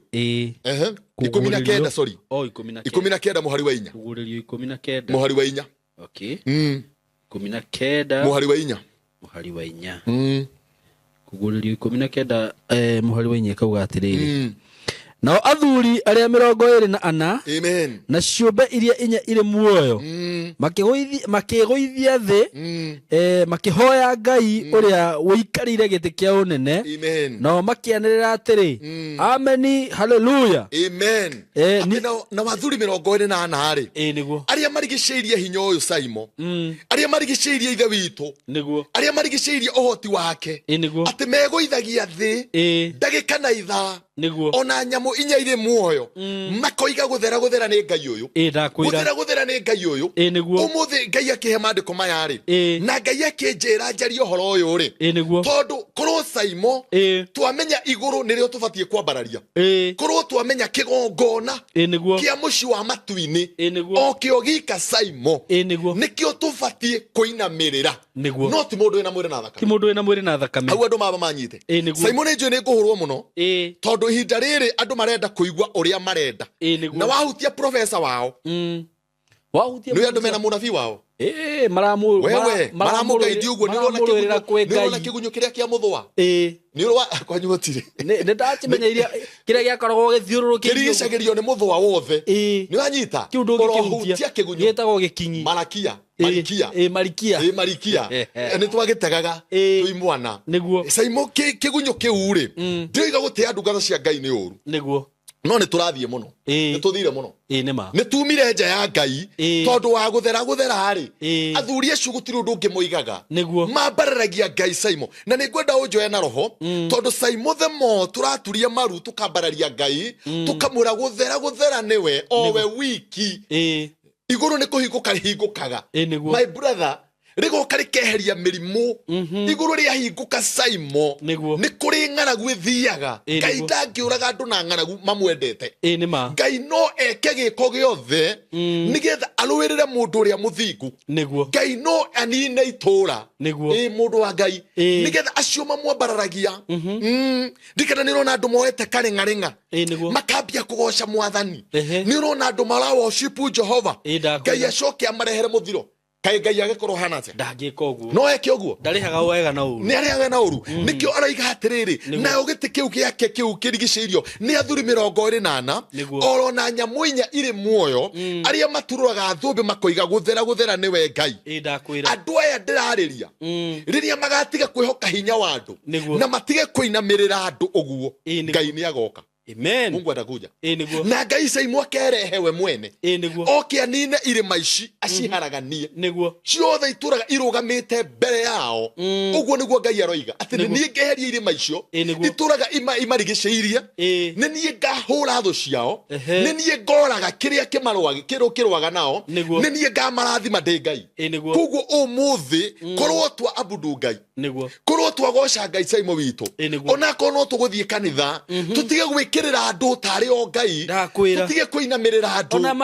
Ikũmi na kenda, sorry. O, ikũmi na kenda. Ikũmi na kenda mũhari wa inya. Kũguũrĩrio ikũmi na kenda. Mũhari wa inya. Okay. Ikũmi na kenda. Mũhari wa inya. Mũhari wa inya. Kũguũrĩrio ikũmi na kenda, mũhari wa inya ĩkauga atĩrĩrĩ. Nao athuri arĩa mĩrongo ĩrĩ na ana, Amen. na ciũmbe iria inya irĩ muoyo, makĩgũithia thĩ, makĩhoya Ngai ũrĩa ũikarĩire gĩtĩ kĩa ũnene. Amen. Nao makĩanĩrĩra atĩrĩ, Ameni, haleluya. Amen. Atĩ na athuri mĩrongo ĩrĩ na ana rĩ, Nĩguo. arĩa marigicĩirie hinya ũyũ Saimo, arĩa marigicĩirie ithe witũ, Nĩguo. arĩa marigicĩirie ũhoti wake, Nĩguo. atĩ megũithagia thĩ, ndagĩka na ithaa, Nĩguo. ona nyamũ inya irĩ muoyo, makoiga gũthera gũthera nĩ Ngai ũyũ. Ndakwĩra. Gũthera gũthera Ndĩrakwĩra nĩ Ngai ũyũ. Ĩ nĩguo. Ũmũthĩ Ngai akĩhe maandĩko maya rĩ, Ĩ. na Ngai akĩnjĩra njarie ũhoro ũyũ rĩ, Ĩ nĩguo. tondũ korwo Saimo Ĩ. twamenya igũrũ nĩrĩo tũbatiĩ kwambararia, Ĩ. korwo twamenya kĩgongona Ĩ nĩguo. kĩa mũciĩ wa matu-inĩ, Ĩ nĩguo. o kĩo gika Saimo, Ĩ nĩguo. nĩkĩo tũbatiĩ kũinamĩrĩra. Nĩguo. No ti mũndũ wĩna mwĩrĩ na Ti thakame. mũndũ wĩna mwĩrĩ na thakame. Hau andũ maba manyite. Ĩ nĩguo. Saimo, nĩ njũĩ nĩ ngũhũrwo mũno, Ĩ. tondũ ihinda rĩrĩ andũ marenda kũigua ũrĩa marenda. Ĩ nĩguo. Na wahutia profesa wao, Wahutia. Nĩ andũ mena mũnabii wao. Ĩ maramu. Wewe maramũgaidi ũguo, nĩ ũrona maramũrũĩrĩra kwĩ nĩ ũrona Ngai. kĩgunyũ kĩrĩa kĩa mũthũa. Ĩ. Nĩ ũrona kwanyu gũtirĩ? Nĩ ndakĩmenya iria kĩrĩa gĩakoragwo gĩthiũrũrũkĩirio. Kĩrigicagĩrio nĩ mũthũa wothe. Ĩ. Nĩ wanyita? Kĩu ndũngĩkĩhutia. Ũrohutia kĩgunyũ. Gĩtagwo gĩkinyi. Marakia. Ĩ, Marikia. Ĩ marikia. Ĩ marikia. Nĩ twagĩtegaga Ĩ. twĩ mwana. Nĩguo. Saimo, kĩgunyũ kĩu rĩ, ndĩroiga gũtĩa ndungata cia Ngai nĩ ũru, Nĩguo. no nĩ tũrathiĩ mũno. Ĩ. Nĩ tũthire mũno. Ĩ nĩ ma. Nĩ tumire nja ya Ngai. Ĩ. Tondũ wa gũthera gũthera rĩ, Ĩ. athuri acio gũtirĩ ũndũ ũngĩ moigaga. Nĩguo. Mambararagia Ngai, Saimo, na nĩ ngwenda ũnjoe na roho, tondũ Saimo, the more tũraturia maru tũkambararia Ngai, tũkamwĩra gũthera gũthera nĩwe o we wiki, Ĩ. Igũrũ nĩ kũhingũka rĩhingũkaga. Ĩ nĩguo. My brother, rĩgoka rĩkeheria mĩrimũ. Igũrũ rĩahingũka, Saimo, Nĩguo. nĩ kũrĩ ng'aragu ĩthiaga. Ĩ, Ngai nĩguo. ndangĩũraga andũ na ng'aragu mamwendete. Ĩ nĩ ma. Ngai no eke gĩko gĩothe nĩgetha arũĩrĩre mũndũ ũrĩa mũthingu. Nĩguo. Ngai no anine itũra. Nĩguo. Ĩ mũndũ wa Ngai, Ĩ. nĩgetha acio mamwambararagia. Ndikana nĩ ũrona andũ moete karĩng'arĩng'a, Ĩ nĩguo. makambia kũgoca mwathani. Ehe. Nĩ ũrona andũ mara worship Jehova. Ĩ, ndakwĩra. Ngai acoke amarehere mũthiro. Kaĩ Ngai agĩkorwo hana atĩa? Ndangĩka ũguo. No eke ũguo? Ndarĩhaga wega na ũru. Nĩ arĩaga na ũru. Nĩkĩo araiga atĩrĩrĩ, nayo gĩtĩ kĩu gĩake kĩu kĩrigicĩirio nĩ athuri 24, Nĩguo. oro na nyamũ 4 irĩ muoyo, arĩa maturũraga thũmbĩ makoiga gũthera gũthera nĩwe Ngai. Ĩ ndakwĩra. Andũ aya ndĩrarĩria, rĩrĩa magatiga kwĩhoka hinya wa andũ Nĩguo. na matige kũinamĩrĩra andũ ũguo, Ĩ, nĩguo. Ngai nĩ agoka. Amen. Mungu atakuja. Ĩ nĩguo. Na Ngai Saimo akerehe we mwene, Ĩ nĩguo. oke anine irĩma ici, aciharaganie Nĩguo. ciothe itũraga irũgamĩte mbere yao. Ũguo nĩguo Ngai aroiga atĩ nĩ Nĩguo. niĩ ngeheria irĩma icio Ĩ, nĩguo. itũraga imarigicĩirie, Ĩ. nĩ niĩ ngahũra thũ ciao, Ehe. nĩ niĩ ngoraga kĩrĩa kĩmarũaga kĩrũ kĩrũaga nao, Nĩguo. nĩ niĩ ngamarathima ndĩ Ngai. Ĩ nĩguo. Koguo ũmũthĩ korwo twa abudu Ngai, Nĩguo. Korwo twagoca Ngai, Saimo witũ, Ĩ, nĩguo. Onakorwo no tũgũthiĩ kanitha, tũtige gwĩkĩrĩra andũ tarĩ o Ngai, Ndakwĩra. Tũtige kũinamĩrĩra andũ. Ona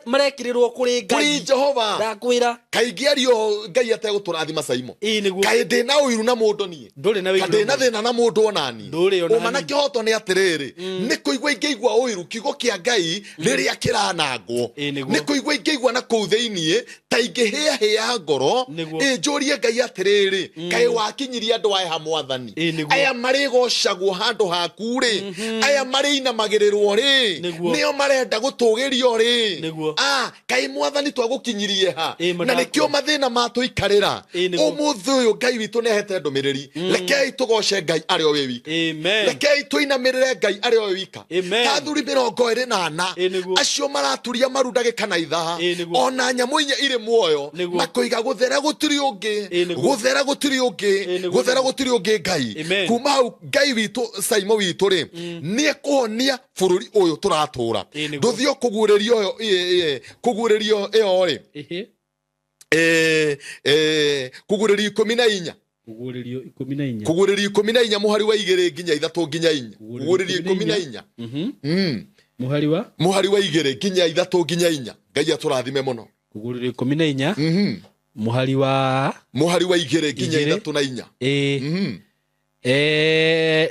marekĩrĩrwo kũrĩ Kũrĩ Ngai. Jehova. Ndakwĩra. Kaingĩ ario Ngai ategũtũrathima, Saimo. Ĩ nĩguo. Kaĩ ndĩ na ũiru na mũndũ niĩ? Ndũrĩ na Ka wĩiru ndĩ na na thĩna na mũndũ onani? Ndũrĩ ona Ũma na niĩ. kĩhoto nĩ atĩrĩrĩ, nĩ kũigua ingĩigua ũiru kiugo kĩa Ngai rĩrĩa kĩranangwo. Ĩ, nĩguo. Nĩ kũigua ingĩigua na kũu thĩiniĩ ta ingĩhĩahĩa ngoro. Nĩguo. Ĩ njũrie Ngai atĩrĩrĩ, kaĩ wakinyirie andũ aya ha mwathani? Ĩ, nĩguo. Aya marĩgocagwo handũ haku rĩ, aya marĩinamagĩrĩrwo rĩ, Nĩguo. nĩo marenda gũtũgĩrio rĩ? Nĩguo. Ah, kaĩ mwathani twagũkinyirie ha? Ĩ, Na mandakwa. nĩkĩo mathĩna matũikarĩra. Ĩ, nĩguo. Ũmũthĩ ũyũ Ngai witũ nĩahete ndũmĩrĩri. Rekei tũgoce Ngai arĩ o wĩ wika. Amen. Rekei tũinamĩrĩre Ngai arĩ o wĩ wika. Amen. Ta athuri 24, Ĩ, nĩguo. acio maraturia maru ndagĩka na ithaa, Ĩ, nĩguo. Ona nyamũ 4 irĩ muoyo, Nĩguo. Makoiga gũthera gũtirĩ ũngĩ, Ĩ, nĩguo. Gũthera gũtirĩ ũngĩ, Ĩ, nĩguo. Gũthera gũtirĩ ũngĩ Ngai. Amen. Kuma hau Ngai witũ, Saimo witũ rĩ, nĩ ekũhonia bũrũri ũyũ tũratũra. Ĩ, nĩguo. Ndũthiĩ kũguũrĩrio ĩyo, kũguũrĩrio ĩyo rĩ, Ĩhĩ. Kũguũrĩrio 14. Kũguũrĩrio 14. Kũguũrĩrio 14 mũhari wa 2 nginya 3 nginya 4. Kũguũrĩrio Kũguũrĩrio 14. Mũhari wa Mũhari wa 2 nginya 3 nginya 4. Ngai atũrathime mũno. Kũguũrĩrio 14 mũhari wa Mũhari wa 2 nginya 2. 3 na 4. Ĩ.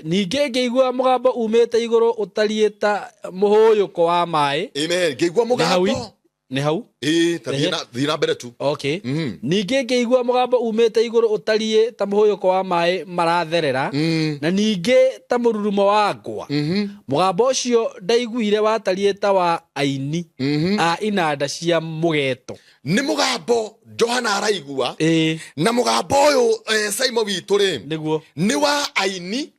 Ningĩ ngĩigua mũgambo umĩte igũrũ ũtariĩ ta mũhũyũko wa maĩ. Amen. Ngĩigua Nĩ hau? mũgambo. Nĩ hau? Ĩ, ta thiĩ Ehe. thiĩ na mbere tu. Okay. Ningĩ ngĩigua mũgambo umĩte igũrũ ũtariĩ ta mũhũyũko wa maĩ maratherera, na ningĩ ta mũrurumo wa ngwa. Mũgambo ũcio ndaiguire watariĩ ta wa aini a inanda cia mũgeto. Nĩ mũgambo Johana araigua. Ĩ. Na mũgambo ũyũ, Saimo witũ rĩ, Nĩguo. Nĩ wa aini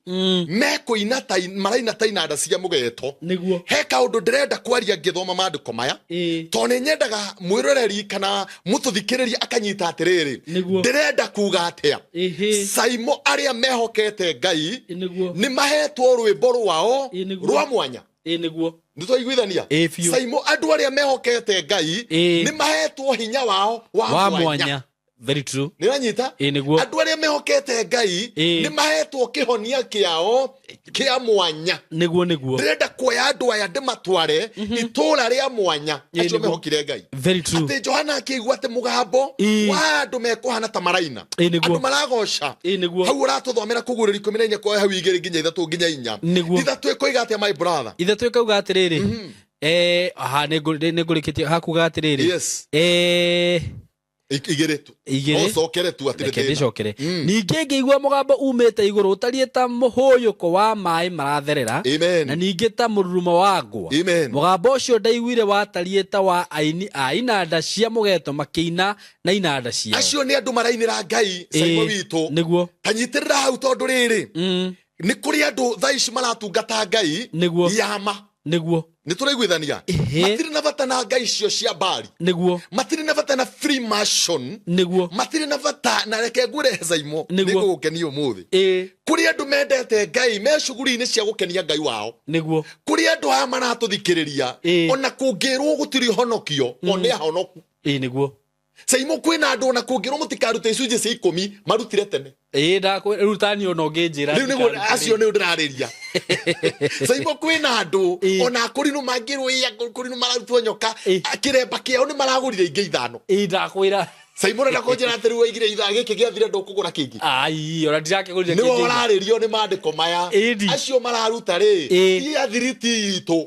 mekũina ta maraina ta inanda cia mũgeto. Nĩguo. He kaũndũ ndĩrenda kwaria ngĩthoma maandĩko maya, Ĩ. tondũ nĩ nyendaga mwĩroreri kana mũtũthikĩrĩria akanyita atĩrĩrĩ, Nĩguo. Ndĩrenda kuga atĩa. Ĩhĩ. Saimo, arĩa mehokete Ngai Nĩguo. nĩ mahetwo rwĩmbo rwao Ĩ, nĩguo. Rwa mwanya. Ĩ nĩguo. Nĩ twaiguithania? Ĩ biũ. Saimo, andũ arĩa mehokete Ngai nĩ mahetwo hinya wao wa wa mwanya. Mwanya, very true. Nĩ ũranyita? Ĩ nĩguo. Andũ arĩa mehokete Ngai nĩ mahetwo kĩhonia kĩao kĩa mwanya. Nĩguo, nĩguo. Ndĩrenda kuoya andũ aya ndĩmatware itũũra rĩa mwanya, acio mehokire Ngai. Very true. Atĩ Johana akĩigua atĩ mũgambo wa andũ mekũhana ta maraina, Ĩ nĩguo. andũ maragoca. Ĩ nĩguo. Hau ũratũthomera kũgũrĩra 14 kwa hau 2 nginya 3 nginya 4. Nĩguo. 3 ĩkoiga atĩa, my brother? 3 ĩkauga atĩrĩrĩ, ha nĩ ngũrĩkĩtie hakuga atĩrĩrĩ, 2 tu. 2. Ũcokere tu atĩ Reke thĩna. ndĩcokere. Ningĩ ngĩigua mũgambo umĩte igũrũ ũtariĩ ta mũhũyũko wa maĩ maratherera, Amen. na ningĩ ta mũrurumo wa ngwa. Amen. Mũgambo ũcio ndaiguire watariĩ ta wa aini a inanda cia mũgeto makĩina na inanda ciao. Acio nĩ andũ marainĩra Ngai, Saimo witũ. Nĩguo. Tanyitĩrĩra hau, tondũ rĩrĩ, nĩ kũrĩ andũ thaa ici maratungata Ngai yama. Nĩ tũraiguithania? Matirĩ na bata na ngai icio cia mbari. Matirĩ na bata na Freemason. Matirĩ na bata na, reke ngwĩre, Saimo, nĩngũgũkenia ũmũthĩ. Kũrĩ andũ mendete Ngai me cuguri-inĩ cia gũkenia Ngai wao. Kũrĩ andũ aya maratũthikĩrĩria, ona kũngĩrwo gũtirĩ honokio, o nĩ ahonoku. Ĩ nĩguo. Saimo, kwĩna andũ ona kũngĩrwo mũtikarute icunjĩ cia 10, marutire tene. Ĩ rutani ona ũngĩnjĩra Rĩu nĩguo, acio nĩ ndĩrarĩria, Saimo. Kwĩna andũ ona akũrinũ mangĩrwo ĩ akũrinũ mararutwo nyoka, kĩremba kĩao nĩ maragũrire ingĩ 5. Ĩ ndakwĩra. Saimo, ũrenda kũnjĩra atĩ rĩu waigire ithaa gĩkĩ gĩathire ndũkũgũra kĩngĩ? Ai, ona ndirakĩgũrire Nĩwe kĩngĩ. ũrarĩrio nĩ mandĩko maya. Acio mararuta rĩ, ti athiriti itũ.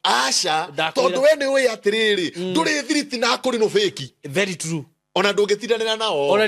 Aca. Ndakwĩra. Tondũ we nĩ ũĩ atĩrĩrĩ, ndũrĩ thiriti na akũrinũ fake. Very true. Ona ndũngĩtindanĩra nao. Ona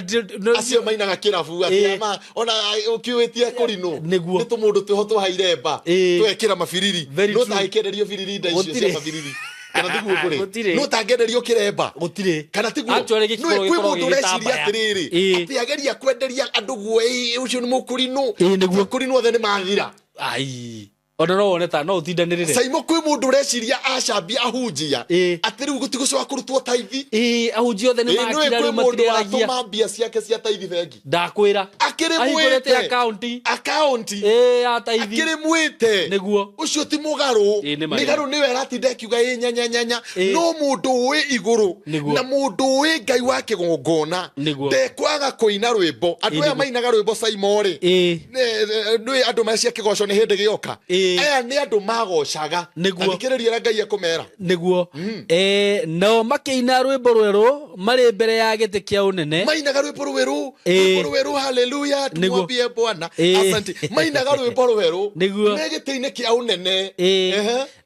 Acio mainaga kĩrabu atĩ ona ũkiũĩtie kũrinũ nĩ tũmũndũ twĩho twahaire mba, twekĩra mabiriri. No tangĩkĩenderio biriri nda icio cia Gũtirĩ. mabiriri, kana tiguo kũrĩ? Gũtirĩ. No tangĩenderio kĩremba? Gũtirĩ. Kana tiguo? Actually, gĩkoragwo Nĩ kwĩ gĩkoragwo mũndũ ũreciria gĩgĩtambaya. atĩrĩrĩ, atĩ ageria kwenderia andũ guo, "Ĩ, ũcio nĩ mũkũrinũ." Ĩ, nĩguo. Akũrinũ othe nĩ mathira. Ai, ona no wone ta no ũtindanĩrĩre. Saimo, kwĩ mũndũ ũreciria acambia ahunjia atĩ rĩu gũtigũcoka kũrutwo taithi. Ĩ, ahunjia othe nĩ Ĩ, nĩũĩ makira kwĩ rĩu mũndũ matirĩaragia. watũma mbia ciake cia taithi bengi. Ndakwĩra. Akĩrĩ Ahingũrĩte mwĩte akaunti akaunti. Ĩ, ya taithi. Akĩrĩ mwĩte. Ũcio ti mũgarũ. Ĩ, nĩ ma. Mĩgarũ nĩwe aratinda akiuga ĩ nyanyanyanya. No mũndũ ũĩ igũrũ na mũndũ ũĩ Ngai wa kĩgongona ndekwaga kũina rwĩmbo. Andũ aya mainaga rwĩmbo, Saimo-rĩ, nĩ andũ mecia kĩgoco nĩ hĩndĩ gĩoka. Aya nĩ andũ magocaga. Thikĩrĩria ũrĩa Ngai ekũmera. Nĩguo. Nao makĩina rwĩmbo rwerũ marĩ mbere ya gĩtĩ kĩa ũnene. Mainaga rwĩmbo rwerũ. Rwĩmbo rwerũ, haleluya, tumwambie Bwana asante. Mainaga rwĩmbo rwerũ me gĩtĩ-inĩ kĩa ũnene.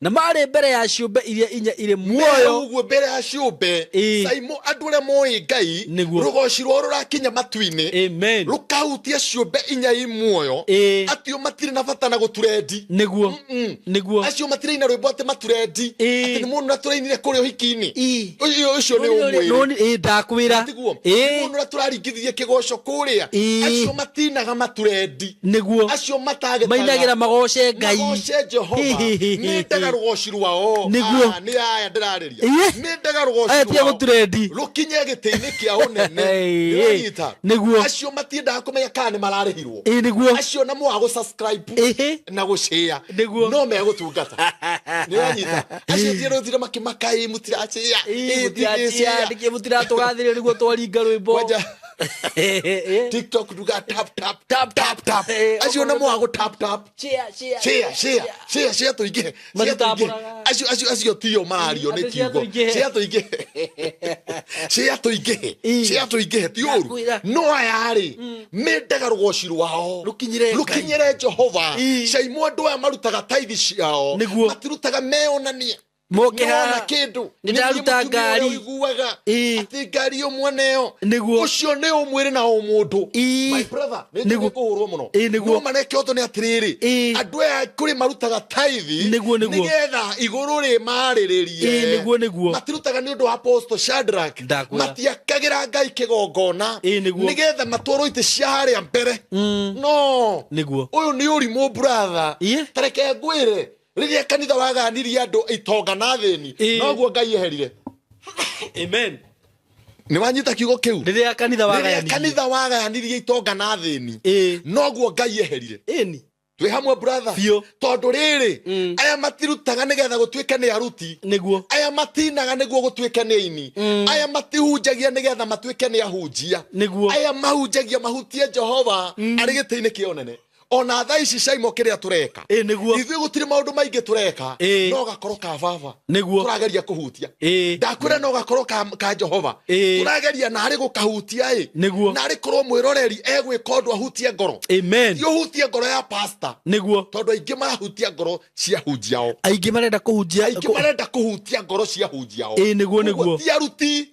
Na marĩ mbere ya ciũmbe iria inya irĩ muoyo. Ũguo mbere ya ciũmbe. Saimo, andũ arĩa moĩ Ngai, rũgoci rwao rũrakinya matu-inĩ, rũkahutia ciũmbe inya i muoyo. Atio matirĩ na bata na gũturendi. Acio matiraina rwĩmbo atĩ maturendi, atĩ nĩ mũndũ na tũrainire kũrĩa ũhiki-inĩ. Ũcio nĩ ũmwĩrĩ. Ĩ, ndakwĩra. Tiguo? Nĩ mũndũ ũrĩa tũraringithirie kĩgoco kũrĩa. Acio matinaga maturendi. Acio matagetaga Mainagĩra magoce Ngai. Magoce Jehova. Nĩndaga rũgoci rwao. Ah, nĩ aya ndĩrarĩria. Nĩndaga rũgoci Aya tia rwao gũturendi. Rũkinye gĩtĩ-inĩ kĩa ũnene. Nĩwanyita? Nĩguo. Acio matiendaga kũmenya kana nĩ mararĩhirwo. Ĩ nĩguo. Acio na mwaga gũ-subscribe na gũshare, no megũtungata. Nĩwanyita? Acio tiarũtire makĩmaka, ĩ mũtiracĩa. Ĩ, mũtirachia nĩkĩ mũtiratũgathĩrĩria nĩguo twaringa rwĩmbo? Kwanja TikTok duga tap tap tap tap tap. Acio na mwaga gũ tap tap, Share, share, share, share, share, share, tũingĩhe, share, tũingĩhe. Matitambũraga. Acio tio marario nĩ Atĩ share kiugo tũingĩhe. Share tũingĩhe, share tũingĩhe, share tũingĩhe, ti ũru. Ndakwĩra. No aya rĩ, mendaga rũgoci rwao Rũkinyĩre Ngai. Rũkinyĩre Jehova. Caimo, andũ aya marutaga taithi ciao, matirutaga meonanie Moke nĩwona haha. kĩndũ. Nĩ ndaruta Nĩ niĩ mũtumia ngari. ũrĩa ũiguaga atĩ ngari ĩyo mwene ĩyo, ũcio nĩ ũmwĩrĩ na ũmũndũ. My brother, nĩ kũhũrwo mũno. Ĩ, nĩguo. No maneke ũndũ nĩ atĩrĩrĩ, andũ aya kũrĩ marutaga taithi Nĩguo. nĩgetha igũrũ rĩ marĩrĩrie. Ĩ, nĩguo. Matirutaga nĩ ũndũ wa Apostle Shadrach. Ndakwĩra. Matiakagĩra Ngai kĩgongona Ĩ, nĩguo. nĩgetha matwarwo itĩ cia harĩa mbere, no ũyũ nĩ ũrimũ, brother. Tareke ngwĩre, rĩrĩa kanitha waganirie andũ itonga na thĩni, noguo Ngai eherire. Amen. Nĩ wanyita kiugo kĩu? Rĩrĩa kanitha Rĩrĩa wagayanirie kanitha wagayanirie itonga na thĩni, noguo Ngai eherire. Ĩni. Twĩ hamwe, brother? Biũ. Tondũ rĩrĩ, aya matirutaga nĩgetha gũtuĩke nĩ aruti. Aya matinaga nĩguo gũtuĩke nĩ aini. Aya matihunjagia nĩgetha matuĩke nĩ ahunjia. Aya mahunjagia mahutie Jehova arĩ gĩtĩ-inĩ kĩa ũnene. Ona thaa ici, Caimo, kĩrĩa tũreka, ithuĩ gũtirĩ maũndũ maingĩ tũreka, no gakoro ka baba tũrageria kũhutia. Ndakwĩra, no gakoro ka Jehova tũrageria narĩ gũkahutia ĩ. Narĩ korwo mwĩroreri egwĩka ũndũ ahutie ngoro. Amen. Ti ũhutie ngoro ya pastor, tondũ aingĩ marahutia ngoro cia hunjia ao. Aingĩ marenda kũhunjia. Aingĩ marenda kũhutia ngoro cia hunjia ao. Ĩ, nĩguo, nĩguo. Koguo ti aruti,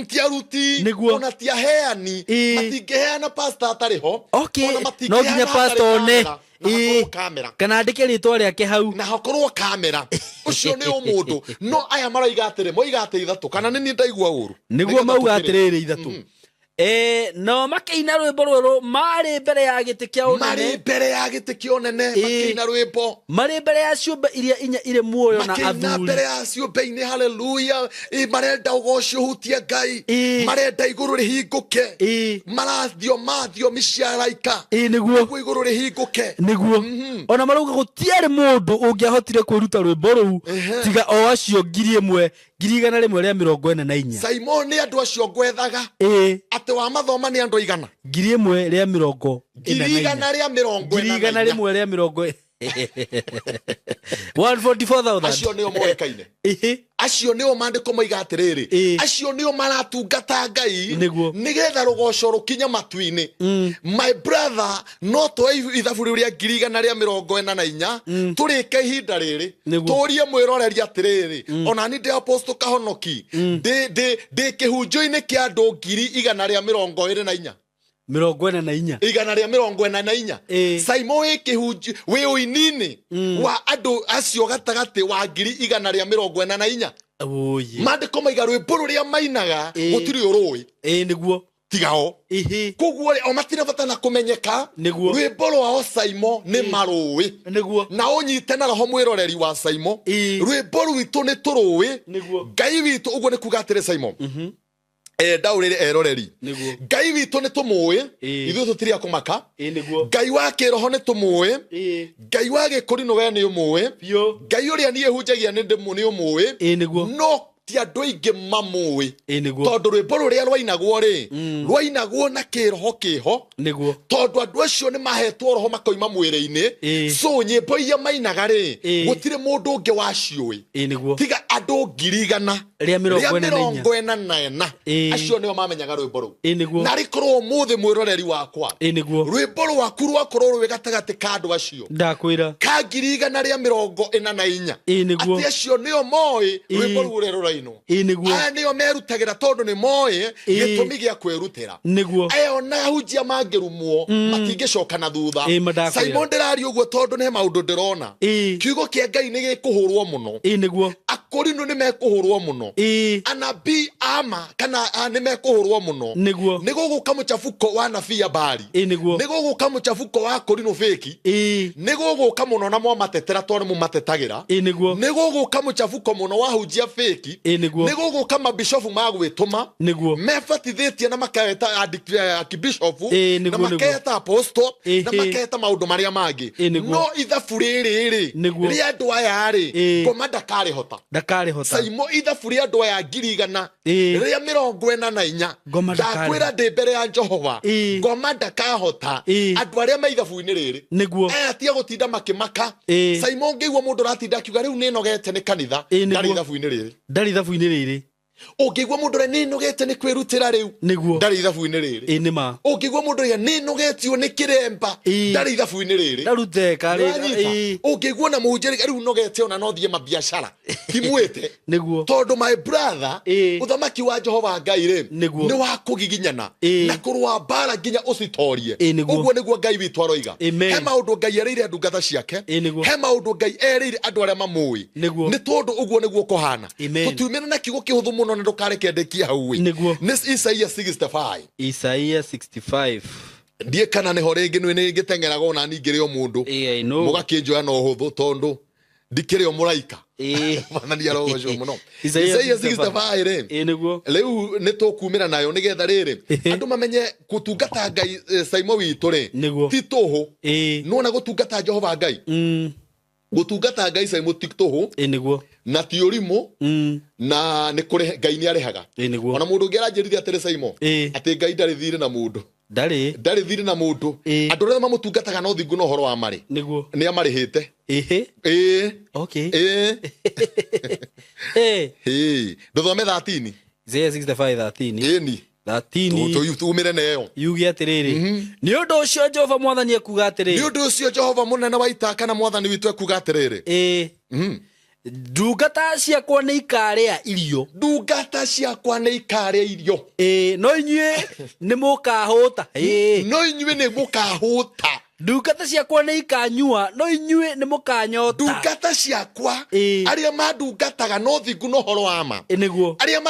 ti aruti, ona ti aheani. Matingĩheana pastor atarĩ ho. Ona No matingĩheana nginya hatarĩ pastor one. kamera, na hakorwo kamera. Kana andĩke rĩtwa rĩake hau. Na hakorwo kamera, ũcio nĩ ũmũndũ. No aya maroiga atĩrĩ, moiga atĩ ithatũ, kana nĩ niĩ ndaigua ũru? Nĩguo Nĩgetha mauga tũkĩrĩ. atĩrĩrĩ, ithatũ, nao makĩina rwĩmbo rwerũ marĩ mbere ya gĩtĩ kĩa Marĩ ũnene, mbere ya gĩtĩ kĩa ũnene, makĩina rwĩmbo, marĩ mbere ya ciũmbe iria inya irĩ muoyo na makĩina athuri. Mbere ya ciũmbe-inĩ. Haleluya! Marenda ũgoci ũhutie Ngai. Marenda igũrũ rĩhingũke. Marathioma thiomi cia araika Ĩ, nĩguo. Nĩguo igũrũ rĩhingũke. Nĩguo ona marauga gũtiarĩ mũndũ ũngĩahotire kwĩruta rwĩmbo rũu tiga o acio 1,000, 144,000. Simon, nĩ andũ acio ngwethaga. Atĩ wa mathoma nĩ andũ aigana? 1,044. Ngiri igana rĩa mĩrongo ngiri ĩna na igana inya. Rĩmwe rĩa mĩrongo 144,000. Acio nĩo moĩkaine. Acio nĩo maandĩko moiga atĩrĩrĩ, acio nĩo maratungata Ngai nĩgetha rũgoco rũkinye matu-inĩ. My brother, no tuoe ithabu rĩu rĩa 144,000, tũrĩke ihinda rĩrĩ, tũrie mwĩroreri atĩrĩrĩ, ona ni ndĩ Apostle Kahonoki, ndĩ kĩhunjio-inĩ kĩa andũ 124,000. 44. 144. Saimo, wĩ kĩhunji, wĩ ũini-inĩ wa andũ acio gatagatĩ wa 144,000? Oye. Maandĩko maiga rwĩmbo rũrĩa mainaga, gũtirĩ ũrũĩ Ĩ, nĩguo. tiga o. Koguo rĩ, o matirĩ bata na kũmenyeka. Rwĩmbo rwao, Saimo, nĩ marũĩ. Na ũnyite na roho, mwĩroreri wa Saimo, rwĩmbo rwitũ nĩ tũrũĩ. Ngai witũ, ũguo nĩ kuga atĩrĩ, Saimo, ndaũrĩre eroreri, Ngai witũ nĩ tũmũĩ. Ithuĩ tũtirĩ a kũmaka. Ĩ, nĩguo. Ngai wa kĩroho nĩ tũmũĩ. Ngai wa gĩkũrinũ we nĩ ũmũĩ. Ngai ũrĩa niĩ hunjagia nĩ ũmũĩ. Ĩ, nĩguo. No ti andũ aingĩ mamũĩ. Ĩ, nĩguo. Tondũ rwĩmbo rũrĩa rwainagwo rĩ, rwainagwo na kĩroho kĩho, tondũ andũ acio nĩ mahetwo roho makoima mwĩrĩ-inĩ. So nyĩmbo iria mainaga rĩ, gũtirĩ mũndũ ũngĩ waciũĩ Ĩ, nĩguo. tiga andũ ngiri igana rĩa 44. 44. Acio nĩo mamenyaga rwĩmbo rũu. Ĩ, nĩguo. Na rĩkorwo ũmũthĩ, mwĩroreri wakwa, Ĩ, nĩguo. rwĩmbo rwaku rwakorwo rwĩ gatagatĩ ka andũ acio Ndakwĩra. ka 144,000, Ĩ, nĩguo. atĩ acio nĩo moĩ rwĩmbo rũu ũrĩa rũrainwo. Ĩ, nĩguo. Aya nĩo merutagĩra tondũ nĩ moĩ gĩtũmi gĩa kwĩrutĩra. Aya ona ahunjia mangĩrumwo, matingĩcoka na thutha. Ĩ, ma ndakwĩra. Simon, ndĩraria ũguo tondũ nĩ maũndũ ndĩrona. Kiugo kĩa Ngai nĩ gĩkũhũrwo mũno. Ĩ, nĩguo. Akũrinũ nĩ mekũhũrwo mũno. Anabii ama kana nĩ mekũhũrwo mũno. Nĩ gũgũka mũchafuko wa nabii Abari. Ĩ, nĩguo. Nĩ gũgũka mũchafuko wa kũrinũ fake. Nĩ gũgũka mũno na mwamatetera tondũ nĩ mũmatetagĩra. Ĩ, nĩguo. Nĩ gũgũka mũchafuko mũno wa hunjia fake. Ĩ, nĩguo. Nĩ gũgũka mabishofu ma gwĩtũma, mebatithĩtie na maketa akibishofu, na maketa apostle, na maketa maũndũ marĩa mangĩ. Ĩ, nĩguo. No ithabu rĩrĩ rĩ, rĩa andũ aya rĩ, ngoma ndakarĩhota. Ndakarĩhota. Saimo, ithabu rĩa andũ aya ngiri igana rĩa mĩrongo ĩna na inya, Ngoma ndakarĩhota. ndakwĩra ndĩ mbere ya Jehova, ngoma ndakahota. Andũ arĩa me ithabu-inĩ rĩrĩ, aya tia gũtinda makĩmaka. Saimo, ngĩigua mũndũ ũratinda akiuga rĩu nĩnogete nĩ kanitha, ndarĩ ithabu-inĩ rĩrĩ. Ndarĩ ithabu-inĩ rĩrĩ. Ũngĩigua mũndũ ũrĩa nĩnogete nĩ kwĩrutĩra rĩu, ndarĩ ithabu-inĩ rĩrĩ. Ĩ, nĩ ma. Ũngĩigua mũndũ ũrĩa nĩnogetio nĩ kĩremba, ndarĩ ithabu-inĩ rĩrĩ. Ndarute karĩ. Nĩwanyita? Ũngĩigua na mũhunjia rĩu nogete ona no thiĩ mabiacara, timwĩte. Tondũ, my brother, ũthamaki wa Jehova Ngai rĩ, nĩ wa kũgiginyana na kũrũa mbara nginya ũcitorie. Ĩ, nĩguo. Ũguo nĩguo Ngai witũ aroiga. Amen. He maũndũ Ngai erĩire ndungata ciake. Ĩ, nĩguo. He maũndũ Ngai erĩire andũ arĩa mamũĩ. Nĩ tondũ ũguo nĩguo kũhana. Amen. Tũtiumĩra na kiugo kĩhũthũ mũno, na ndũkareke ndĩkie hau ĩ. Nĩ Isaia 65. Isaia 65. Ndiĩ kana nĩho rĩngĩ, nĩ ngĩteng'eraga ona niĩ ngĩrĩ o mũndũ. I know. Mũgakĩnjoya na ũhũthũ tondũ Ndikĩrĩ o mũraika. Ĩĩ. Mwathani arogocwo mũno. Isaia Isaia 65. 65 rĩ, Ĩĩ nĩguo. rĩu nĩ tũkumĩra nayo nĩgetha rĩrĩ andũ mamenye gũtungata Ngai, Saimo witũ rĩ, Nĩguo. ti tũhũ. Ĩĩ. Nĩwona gũtungata Jehova Ngai, gũtungata Ngai Saimo ti tũhũ, Ĩĩ nĩguo. na ti ũrimũ, na nĩ kũrĩ Ngai nĩ arĩhaga. Ĩĩ nĩguo. Ona mũndũ ũngĩ aranjĩrire atĩrĩ Saimo, Ĩĩ. atĩ Ngai ndarĩ thirĩ na mũndũ. Ndarĩ. Ndarĩ thirĩ na mũndũ. Ĩĩ. Andũ arĩa mamũtungataga na ũthingu na ũhoro wa marĩ, Nĩguo. nĩ amarĩhĩte. Ĩhĩ. Ĩĩ. Okay. Ĩĩ. Ĩĩ. Ĩĩ. Ndũthome 13. Isaiah 65:13. Ĩni. 13. Tumĩre neyo. Yuge atĩrĩrĩ, nĩ ũndũ ũcio Jehova mwathani ekuga atĩrĩ. Nĩ ũndũ ũcio Jehova mũnene wa ita kana mwathani witũ ekuga atĩrĩrĩ. Ĩĩ. Ndungata ciakwa nĩ ikarĩa irio. Ndungata ciakwa nĩ ikarĩa irio. Ĩĩ, no inyuĩ nĩ mũkahũta. Ĩĩ. No inyuĩ nĩ mũkahũta. Ndungata ciakwa nĩ ikanyua, no inyuĩ nĩ mũkanyota. Ndungata ciakwa, Ĩĩ. arĩa mandungataga no thingu na ũhoro wa ma, Ĩĩ nĩguo. arĩa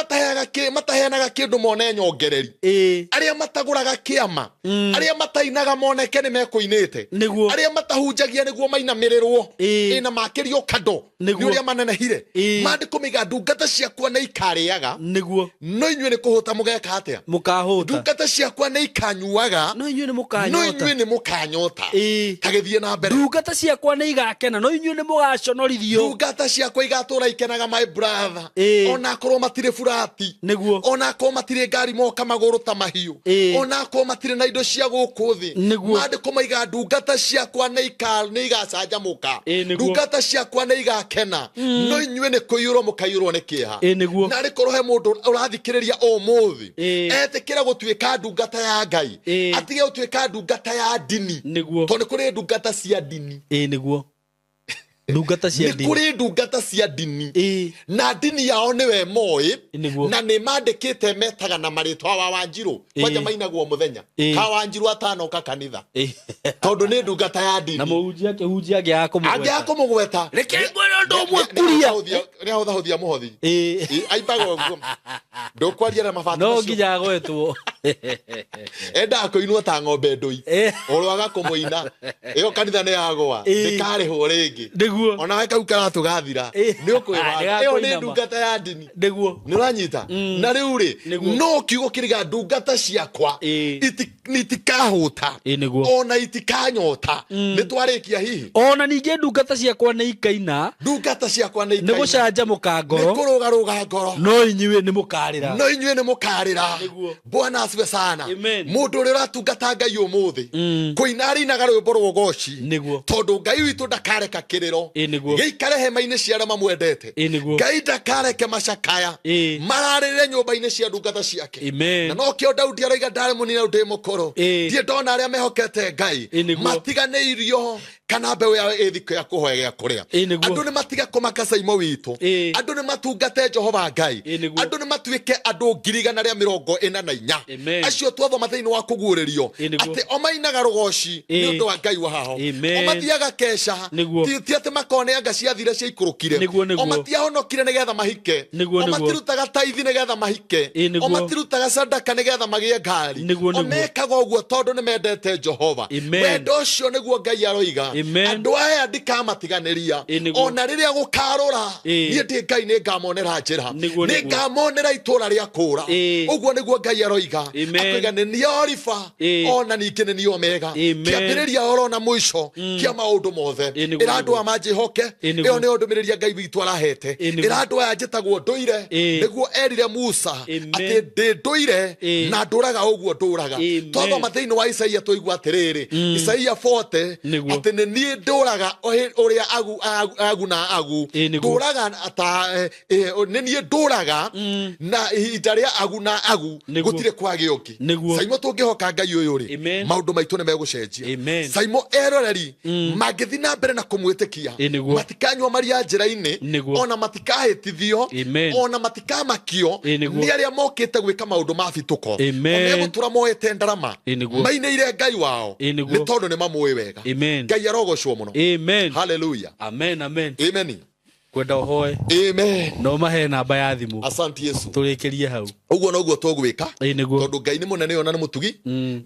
mataheanaga kĩndũ mone nyongereri, Ĩĩ. arĩa matagũraga kĩama, arĩa matainaga moneke nĩ mekũinĩte, Nĩguo. arĩa matahunjagia nĩguo mainamĩrĩrwo, Ĩĩ. ĩ na makĩrio kando Nĩguo. nĩ ũrĩa manenehire. Ĩĩ. Maandĩko maiga ndungata ciakwa nĩ ikarĩaga, Nĩguo. no inyuĩ nĩ kũhũta mũgeka atĩa? Mũkahũta. Ndungata ciakwa nĩ ikanyuaga, No inyuĩ nĩ no mũkanyota. inyuĩ nĩ mũkanyota. Ĩĩ. Tagĩthiĩ na mbere. Ndungata ciakwa nĩ igakena, no inyuĩ nĩ mũgaconorithio. Ndungata ciakwa igatũra ikenaga, my brother. Ĩĩ. Ona akorwo matirĩ burati, Nĩguo. ona akorwo matirĩ ngari moka magũrũ ta mahiũ, Ĩĩ. ona akorwo matirĩ na indo cia gũkũ thĩ. Nĩguo. Maandĩko maiga ndungata ciakwa nĩ igacanjamũka. Ĩĩ, nĩguo. Ndungata ciakwa nĩ igakena, no inyuĩ nĩ kũiyũrwo mũkaiyũrwo nĩ kĩeha. Ĩĩ, nĩguo. Na arĩ korwo he mũndũ ũrathikĩrĩria ũmũthĩ, Ĩĩ. etĩkĩra gũtuĩka ndungata ya Ngai, Ĩĩ. atige gũtuĩka ndungata ya ndini. Nĩguo. Tondũ nĩ kũrĩ ndungata cia ndini. Ĩĩ nĩguo. Ndungata cia Nĩ ndini. kũrĩ ndungata cia ndini. Ĩĩ. Na ndini yao nĩwe moĩ, Nĩguo. na nĩ mandĩkĩte metaga na marĩtwa wa Wanjirũ. Ĩĩ. Kwanja mainagwo mũthenya. Ĩĩ. Ka Wanjirũ atanoka kanitha. Ĩĩ. Tondũ nĩ ndungata ya ndini. Na mũhunjia akĩhunjia angĩaga kũmũgweta. Angĩaga kũmũgweta. Reke ngwĩre ũndũ ũmwe kuria. Nĩ ahũthahũthia mũhothi. Ĩĩ. Ĩĩ, aimbaga ũguo. Ndũkwaria na mabati No macio. nginya agwetwo. Endaga kũinwo ta ng'ombe ndũi. Ĩĩ. Ũrwaga kũmũina. Ĩyo kanitha nĩ yagũa. Ĩĩ. Ndĩkarĩhwo rĩngĩ. Nĩguo. Onawe kau karatũ gathira. Ĩĩ. Nĩ ũkwĩbanga. Ĩyo nĩ Nĩgakũinama. ndungata ya ndini. Nĩguo. Nĩ ũranyita? Na rĩu rĩ, Nĩguo. no kiugo kĩriga ndungata ciakwa Ĩĩ. itikahũta. Ĩĩ, nĩguo. Ona itikanyota. Nĩ twarĩkia hihi? Ona ningĩ ndungata ciakwa nĩ ikaina. Ndungata ciakwa nĩ Nĩ ikaina. gũcanjamũka Nĩ ngoro. kũrũgarũga ngoro. No inyuĩ nĩ mũkarĩra. No inyuĩ nĩ mũkarĩra. Nĩguo. Bwana asifiwe sana. Amen. Mũndũ ũrĩa ũratungata Ngai ũmũthĩ, kũina arĩinaga rwĩmbo rwa ũgoci, Nĩguo. tondũ Ngai witũ ndakareka kĩrĩro Ĩĩ, nĩguo. gĩikare hema-inĩ cia arĩa mamwendete. Ĩĩ, nĩguo. Ngai ndakareke macakaya Ĩĩ. mararĩrĩre nyũmba-inĩ cia ndungata ciake. Amen. Na nokĩo Daudi aroiga ndarĩ mũnini ndĩ mũkũrũ, Ĩĩ. ndirĩ ndona arĩa mehokete Ngai Ĩĩ, nĩguo. matiganĩirio kana mbeũ yao ĩ thikũ ya kũhoya gĩa kũrĩa. Ĩĩ, nĩguo. Andũ nĩ matige kũmaka Saimo witũ. Ĩĩ. Andũ nĩ matungate Jehova Ngai. Ĩĩ, nĩguo. Andũ nĩ matuĩke andũ 144,000. Amen. Acio twathoma thĩinĩ wa kũguũrĩrio Ĩĩ, nĩguo. atĩ o mainaga rũgoci nĩ Ĩĩ. ũndũ wa Ngai wao. Amen. O mathiaga keca. Nĩguo. Ti atĩ makone anga ciathire ciaikũrũkire. Nĩguo, nĩguo. O matiahonokire nĩgetha mahike. Nĩguo, O nĩguo. matirutaga taithi nĩgetha mahike. Ĩĩ, nĩguo. O matirutaga sadaka nĩgetha magĩe ngari. Nĩguo, O nĩguo. mekaga ũguo tondũ nĩ mendete Jehova. Amen. Wendo ũcio nĩguo Ngai aroiga. Amen. Andũ aya ndikamatiganĩria. Ĩĩ, nĩguo. Ona rĩrĩa gũkarũra, Ĩĩ. niĩ ndĩ Ngai nĩ ngamonera njĩra. Nĩguo, Nĩ nĩguo. ngamonera itũũra rĩa kũũra. Ĩĩ. Ũguo nĩguo Ngai aroiga. Amen. Akoiga nĩ niĩ Oriba, Ĩĩ. ona ningĩ nĩ niĩ Omega. Amen. Kĩambĩrĩria oro na mũico kĩa maũndũ mothe. Ĩĩ, nĩguo, Ĩra andũ nĩguo. aya manjĩhoke. Ĩĩ, nĩguo. Ĩyo nĩyo ndũmĩrĩri ya Ngai witũ arahete. Ĩĩ, nĩguo. Ĩra andũ aya njĩtagwo ndũire. Ĩĩ. Nĩguo erire Musa Amen. atĩ ndĩ ndũire Ĩĩ. na ndũraga ũguo ndũraga. Amen. Twathoma thĩinĩ wa Isaia twaigua atĩrĩrĩ, Isaia 40 Nĩguo. atĩ nĩ niĩ ndũraga ũrĩa agu na agu. Ĩĩ, nĩguo. Ndũraga ta, nĩ niĩ ndũraga na ihinda rĩa agu na agu Nĩguo. gũtirĩ kwagĩa ũngĩ. Nĩguo. Saimo tũngĩhoka Ngai ũyũ rĩ, Amen. maũndũ maitũ nĩ megũcenjia. Amen. Saimo eroreri mangĩthiĩ na mbere na kũmwĩtĩkia, Ĩĩ, nĩguo. matikanyua maria njĩra-inĩ, Nĩguo. ona matikahĩtithio, Amen. ona matikamakio Ĩĩ, nĩguo. nĩ arĩa mokĩte gwĩka maũndũ ma bitũko. Amen. O megũtũra moete ndarama Ĩĩ, nĩguo. mainĩire Ngai wao Ĩĩ, nĩguo. nĩ tondũ nĩ mamũĩ wega. Amen. Ngai arogocwo mũno. Amen. Hallelujah. Amen, amen. Amen. Kwenda ũhoe. Amen. Na ũmahe namba ya thimũ. Asante Yesu. Tũrĩkĩrie hau. Ũguo noguo tũgwĩka. Ĩĩ nĩguo. Tondũ Ngai nĩ mũnene ona nĩ mũtugi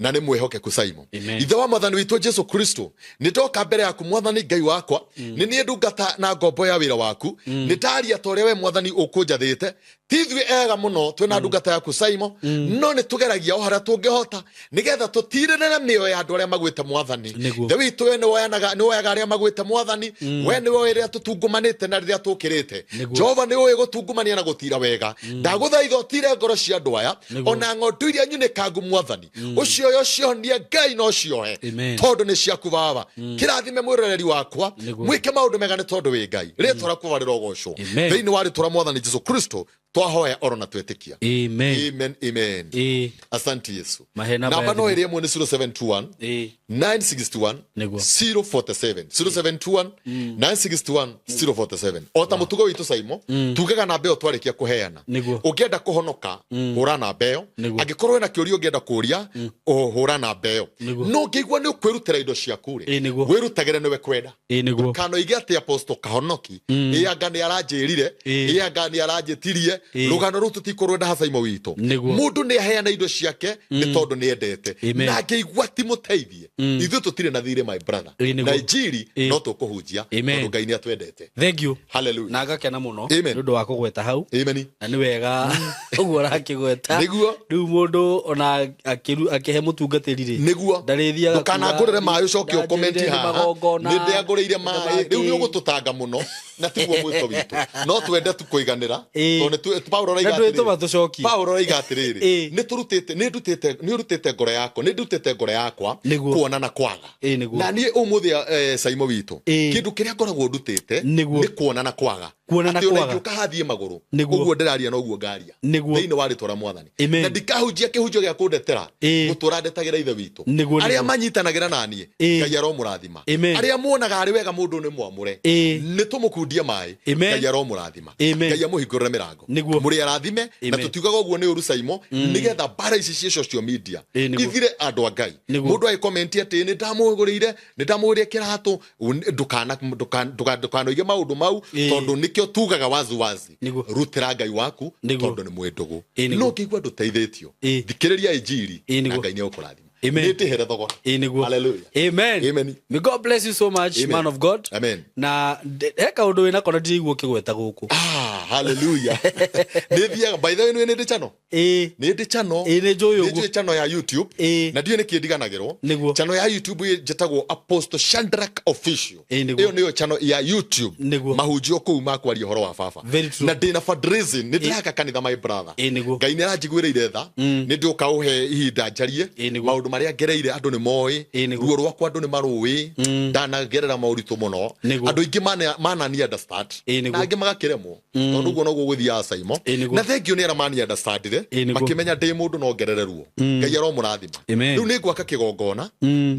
na nĩ mwĩhokeku Simon. Amen. Ithe wa mwathani witũ Jesu Kristo, nĩ ndoka mbere yaku mwathani Ngai wakwa, nĩ niĩ ndungata na ngombo ya wĩra waku, nĩ ndaria ta ũrĩa we mwathani ũkũnjathĩte. Ti ithuĩ ega mũno twĩna ndungata yaku Simon, no nĩ tũgeragia o harĩa tũngĩhota nĩgetha tũtirĩrĩre mĩoyo ya andũ arĩa magwĩte mwathani. Nĩguo. Ithe witũ we nĩ woyaga arĩa magwĩte mwathani, we nĩwe ũĩ rĩrĩa tũtungumanĩte na rĩrĩa tũkĩrĩte. Nĩguo. Jehova nĩ ũĩ gũtungumania na gũtira wega. Ndagũthaitha ũtire ngoro cia andũ aya, Nĩguo. ona ng'ondu iria nyunĩkangu mwathani, ũcioe ũcihonie Ngai na ũciohe, Amen. tondũ nĩ ciaku baba. Kĩrathime mwĩroreri wakwa, Nĩguo. mwĩke maũndũ mega nĩ tondũ wĩ Ngai. Rĩtwa rĩaku baba rĩrogocwo. Amen. Thĩinĩ wa rĩtwa rĩa mwathani Jesu Kristo twahoya oro na twetĩkia. Amen. Amen, amen. Ĩĩ. Asante Yesu. Mahe namba ya Namba no thimũ. ĩrĩa ĩmwe nĩ 0721 Ĩĩ. 961 Nĩguo. 047 0721 961 047. O ta mũtugo witũ Saimo, tugaga namba ĩyo twarĩkia kũheana. Nĩguo. Ũngĩenda kũhonoka, hũra namba ĩyo. Nĩguo. Angĩkorwo wĩna kĩũria ũngĩenda kũũria, hũra namba ĩyo. Nĩguo. No ũngĩigua nĩ ũkwĩrutĩra indo ciaku rĩ, Ĩĩ, nĩguo. wĩrutagĩre nĩwe kwenda. Ĩĩ nĩguo. Kana oige atĩ Apostle Kahonoki, ĩ anga nĩ aranjĩrire, Ĩĩ. ĩ anga nĩ aranjĩtirie, Ĩĩ. rũgano rũu tũtikũrwenda ha Saimo witũ. Nĩguo. Mũndũ nĩ aheana indo ciake nĩ tondũ nĩ endete. Amen. Na angĩigua ti mũteithie, ithuĩ tũtirĩ na thirĩ my brother. Ĩĩ, nĩguo. Na injiri Ĩĩ. no tũkũhunjia Amen. tondũ Ngai nĩ atwendete. Thank you. Hallelujah. Na ngakena mũno Amen. nĩ ũndũ wa kũgweta hau. Amen. Na nĩ wega ũguo ũrakĩgweta. Nĩguo. Rĩu mũndũ ona akĩhe mũtungatĩri rĩ, Nĩguo. ndarĩthiaga Ndũkanangũrĩre kuga, maĩ ũcoke ũkomenti "Ndanjĩrire nĩ haha. magongona, Nĩ ndĩangũrĩire maĩ. Rĩu nĩ nĩ ũgũtũtanga mũno na tiguo mwĩto witũ. No twende tu kũiganĩra. Ĩĩ. Tondũ Paulo araiga Na ndwĩtũma atĩrĩrĩ. tũcokie. Paulo araiga atĩrĩrĩ. Ĩĩ. Nĩ tũrutĩte, nĩ ndutĩte, nĩ ũrutĩte ngoro yakwa, nĩ ndutĩte ngoro yakwa Nĩguo. kuona na kwaga. Ĩĩ, nĩguo. Na niĩ ũmũthĩ Saimo witũ, Ĩĩ. kĩndũ kĩrĩa ngoragwo ndutĩte Nĩguo. nĩ kuona na kwaga. Kuona na Atĩ ona kwaga. ingĩũka hathiĩ magũrũ, Nĩguo. ũguo ndĩraria noguo ngaria. Nĩguo. Thĩinĩ wa rĩtwa rĩa mwathani. Amen. Na ndikahunjia kĩhunjio gĩa kũndetera, Ĩĩ. ngũtũra ndetagĩra ithe witũ. Nĩguo, Arĩa nĩguo. manyitanagĩra na niĩ, Ĩĩ. Ngai aromũrathima. Amen. Arĩa muonaga arĩ wega mũndũ nĩ mwamũre, Ĩĩ. nĩ tũmũkundie maĩ, Amen. Ngai aromũrathima. Amen. Ngai amũhingũrĩre mĩrango. Nĩguo. Mũrĩ arathime, na Amen. tũtiugaga ũguo nĩ ũru Saimo, nĩgetha mbara ici cia social media Ĩĩ, nĩguo. ithire andũ a Ngai. Nĩguo. Mũndũ agĩkomenti atĩ nĩ ndamũgũrĩire, nĩ ndamũgũrĩire kĩratũ, ndũkanoige maũndũ mau, Ĩĩ. tondũ nĩkĩo tugaga wazi wazi. Nĩguo. Rutĩra Ngai waku, Nĩguo. tondũ nĩ mwĩndũgũ. Ĩĩ, nĩguo. No ũngĩigua ndũteithĩtio, Ĩĩ. thikĩrĩria injiri, Ĩĩ, na nĩguo. Ngai nĩ egũkũrathima. Amen. Nĩ ndĩhere thogora. Ĩĩ, nĩguo. Hallelujah. Amen. Amen. May God bless you so much, Amen. man of God. Amen. Na he kaũndũ wĩnako na ndiraigua ũkĩgweta gũkũ. Hallelujah. Nĩ thiaga, by the way, nĩ ndĩ channel. Ĩĩ. Nĩ ndĩ channel. Ĩĩ, nĩ njũĩ Nĩ ũguo. njũĩ channel ya YouTube. Ĩĩ. Na ndiũĩ nĩkĩ ndiganagĩrwo. Nĩguo. Channel ya YouTube njĩtagwo Apostle Shadrack Official. Ĩĩ, nĩguo. Ĩyo nĩyo channel ya YouTube. Nĩguo. Mahunjio kũu ma kwaria ũhoro wa baba. Very true. Na ndĩna fundraising, nĩ ndĩraka kanitha my brother. Ĩĩ, nĩguo. Ngai nĩ aranjiguĩrĩire tha. Nĩ ndĩũka ũhe ihinda njarie. Ĩĩ, nĩguo. Maũndũ marĩa ngereire andũ nĩ moĩ. Ĩĩ, nĩguo. Ruo rwakwa andũ nĩ marũĩ. Ndanagerera moritũ mũno. Nĩguo. Andũ aingĩ manani understand. Ĩĩ, nĩguo. Na angĩ magakĩremwo. Tondũ ũguo noguo gũthiaga Saimo. Ĩĩ, nĩguo. Na thank you nĩ arĩa mani understandire. Ĩĩ, nĩguo. Makĩmenya ndĩ mũndũ no ngerere ruo. Ngai aromũrathima. Amen. Rĩu nĩ ngwaka kĩgongona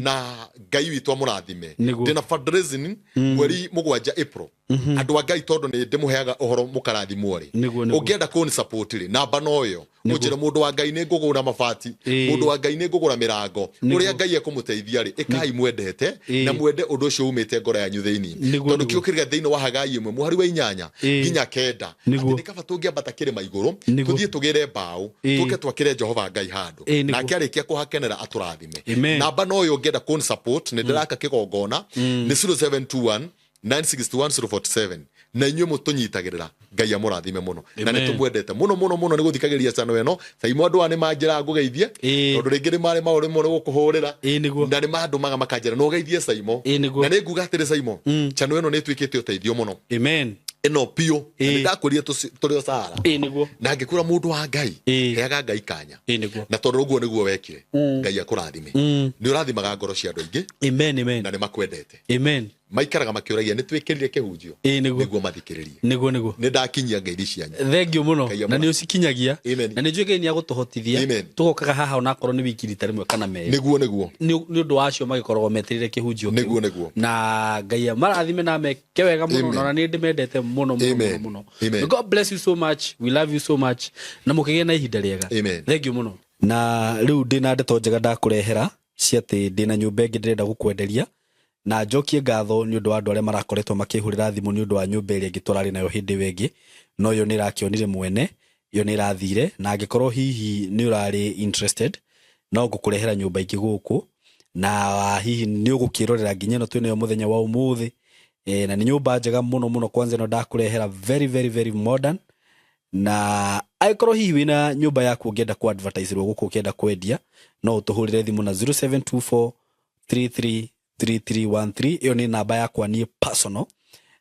na Ngai witũ amũrathime. Nĩguo. Ndĩna fundraising mweri 7 April. Andũ a Ngai tondũ nĩ ndĩmũheaga ũhoro mũkarathimwo rĩ. Nĩguo, nĩguo. Ũngĩenda kũni support rĩ, namba no ĩyo. Ũnjĩre mũndũ wa Ngai nĩ ngũgũra mabati, Ĩĩ. mũndũ wa Ngai nĩ ngũgũra mĩrango. Nĩguo. Ũrĩa Ngai ekũmũteithia rĩ, ĩkai mwendete Ĩĩ. na mwende ũndũ ũcio umĩte ngoro yanyu thĩinĩ. Nĩguo, Tondũ nĩguo. kĩo kĩrĩa thĩinĩ wa Hagai 1 mũhari wa 8 Ĩĩ. nginya 9. Nĩguo. Atĩ nĩ kaba tũngĩambata kĩrĩma igũrũ, Nĩguo. tũthiĩ tũgĩre mbaũ, Ĩĩ. tũke twakĩre Jehova Ngai handũ. Ĩĩ, nĩguo. Nake arĩkia kũhakenera atũrathime. Amen. Namba no ĩyo ũngĩenda kũni support, nĩ ndĩraka kĩgongona, nĩ 0721 961 047. Na inyuĩ mũtũnyitagĩrĩra, Ngai amũrathime mũno. Na Amen. nĩ tũmwendete mũno mũno mũno nĩ gũthikagĩrĩria channel ĩno. Saimo andũ aya nĩ manjĩraga ngũgeithie, Ĩĩ. tondũ rĩngĩ nĩ marĩ maũndũ mũno gũkũhũrĩra. Ĩĩ, nĩguo. Na nĩ mandũmaga makanjĩra no ũgeithie Saimo. Ĩĩ, nĩguo. Na nĩ nguga atĩrĩ Saimo, channel ĩno nĩ ĩtuĩkĩte ũteithio mũno. Amen. Ĩno biũ. Na Ĩĩ. nĩ ndakwĩrire tũrĩ o Sahara. Ĩĩ, nĩguo. Na ngĩkwĩra mũndũ wa Ngai, Ĩĩ. heaga Ngai kanya. Ĩĩ, nĩguo. Na tondũ ũguo nĩguo wekire, Ngai akũrathime. Nĩ ũrathimaga ngoro cia andũ aingĩ. Amen, amen. Na nĩ makwendete. Amen. Maikaraga makĩũragia nĩ twĩkĩrire kĩhunjio. Ĩĩ, nĩguo. Nĩguo mathikĩrĩrie. Nĩguo, nĩguo. Nĩ ndakinyia ngeithi cianyu. Thank you mũno. Ngai Na amũrathime. nĩ ũcikinyagia. Amen. Na nĩ njũĩ Ngai nĩ agũtũhotithia. Amen. Tũgokaga haha onakorwo nĩ wiki rita rĩmwe kana merĩ. Nĩguo, nĩguo. Nĩ ũndũ wa acio magĩkoragwo metereire kĩhunjio kĩu. Nĩguo, nĩguo. Na Ngai amarathime na meke wega mũno. Amen. Na ona nĩ ndĩmendete mũno, mũno, Amen. mũno, mũno. Amen. May God bless you so much. We love you so much. Na mũkĩgĩe na ihinda rĩega. Amen. Thank you mũno. Na rĩu ndĩna ndeto njega ndakũrehera cia atĩ ndĩna nyũmba ĩngĩ ndĩrenda gũkwenderia. Na njokie ngatho nĩ ũndũ wa andũ arĩa marakoretwo makĩhũrĩra thimũ nĩ ũndũ wa nyũmba ĩrĩa ĩngĩ tũrarĩ nayo hĩndĩ ĩyo ĩngĩ, no ĩyo nĩ ĩrakĩonire mwene, ĩyo nĩ ĩrathire. Na angĩkorwo hihi nĩ ũrarĩ interested, no ngũkũrehera nyũmba ingĩ gũkũ, na hihi nĩ ũgũkĩrorera nginya ĩno twĩnayo mũthenya wa ũmũthĩ. Na nĩ nyũmba njega mũno mũno, kwanza ĩno ndakũrehera very very very modern. Na angĩkorwo hihi wĩna nyũmba yaku ũngĩenda ku advertise rwo gũkũ, ũkĩenda kwendia, no ũtũhũrĩre thimũ na 0724 333313. Ĩyo nĩ namba yakwa niĩ personal.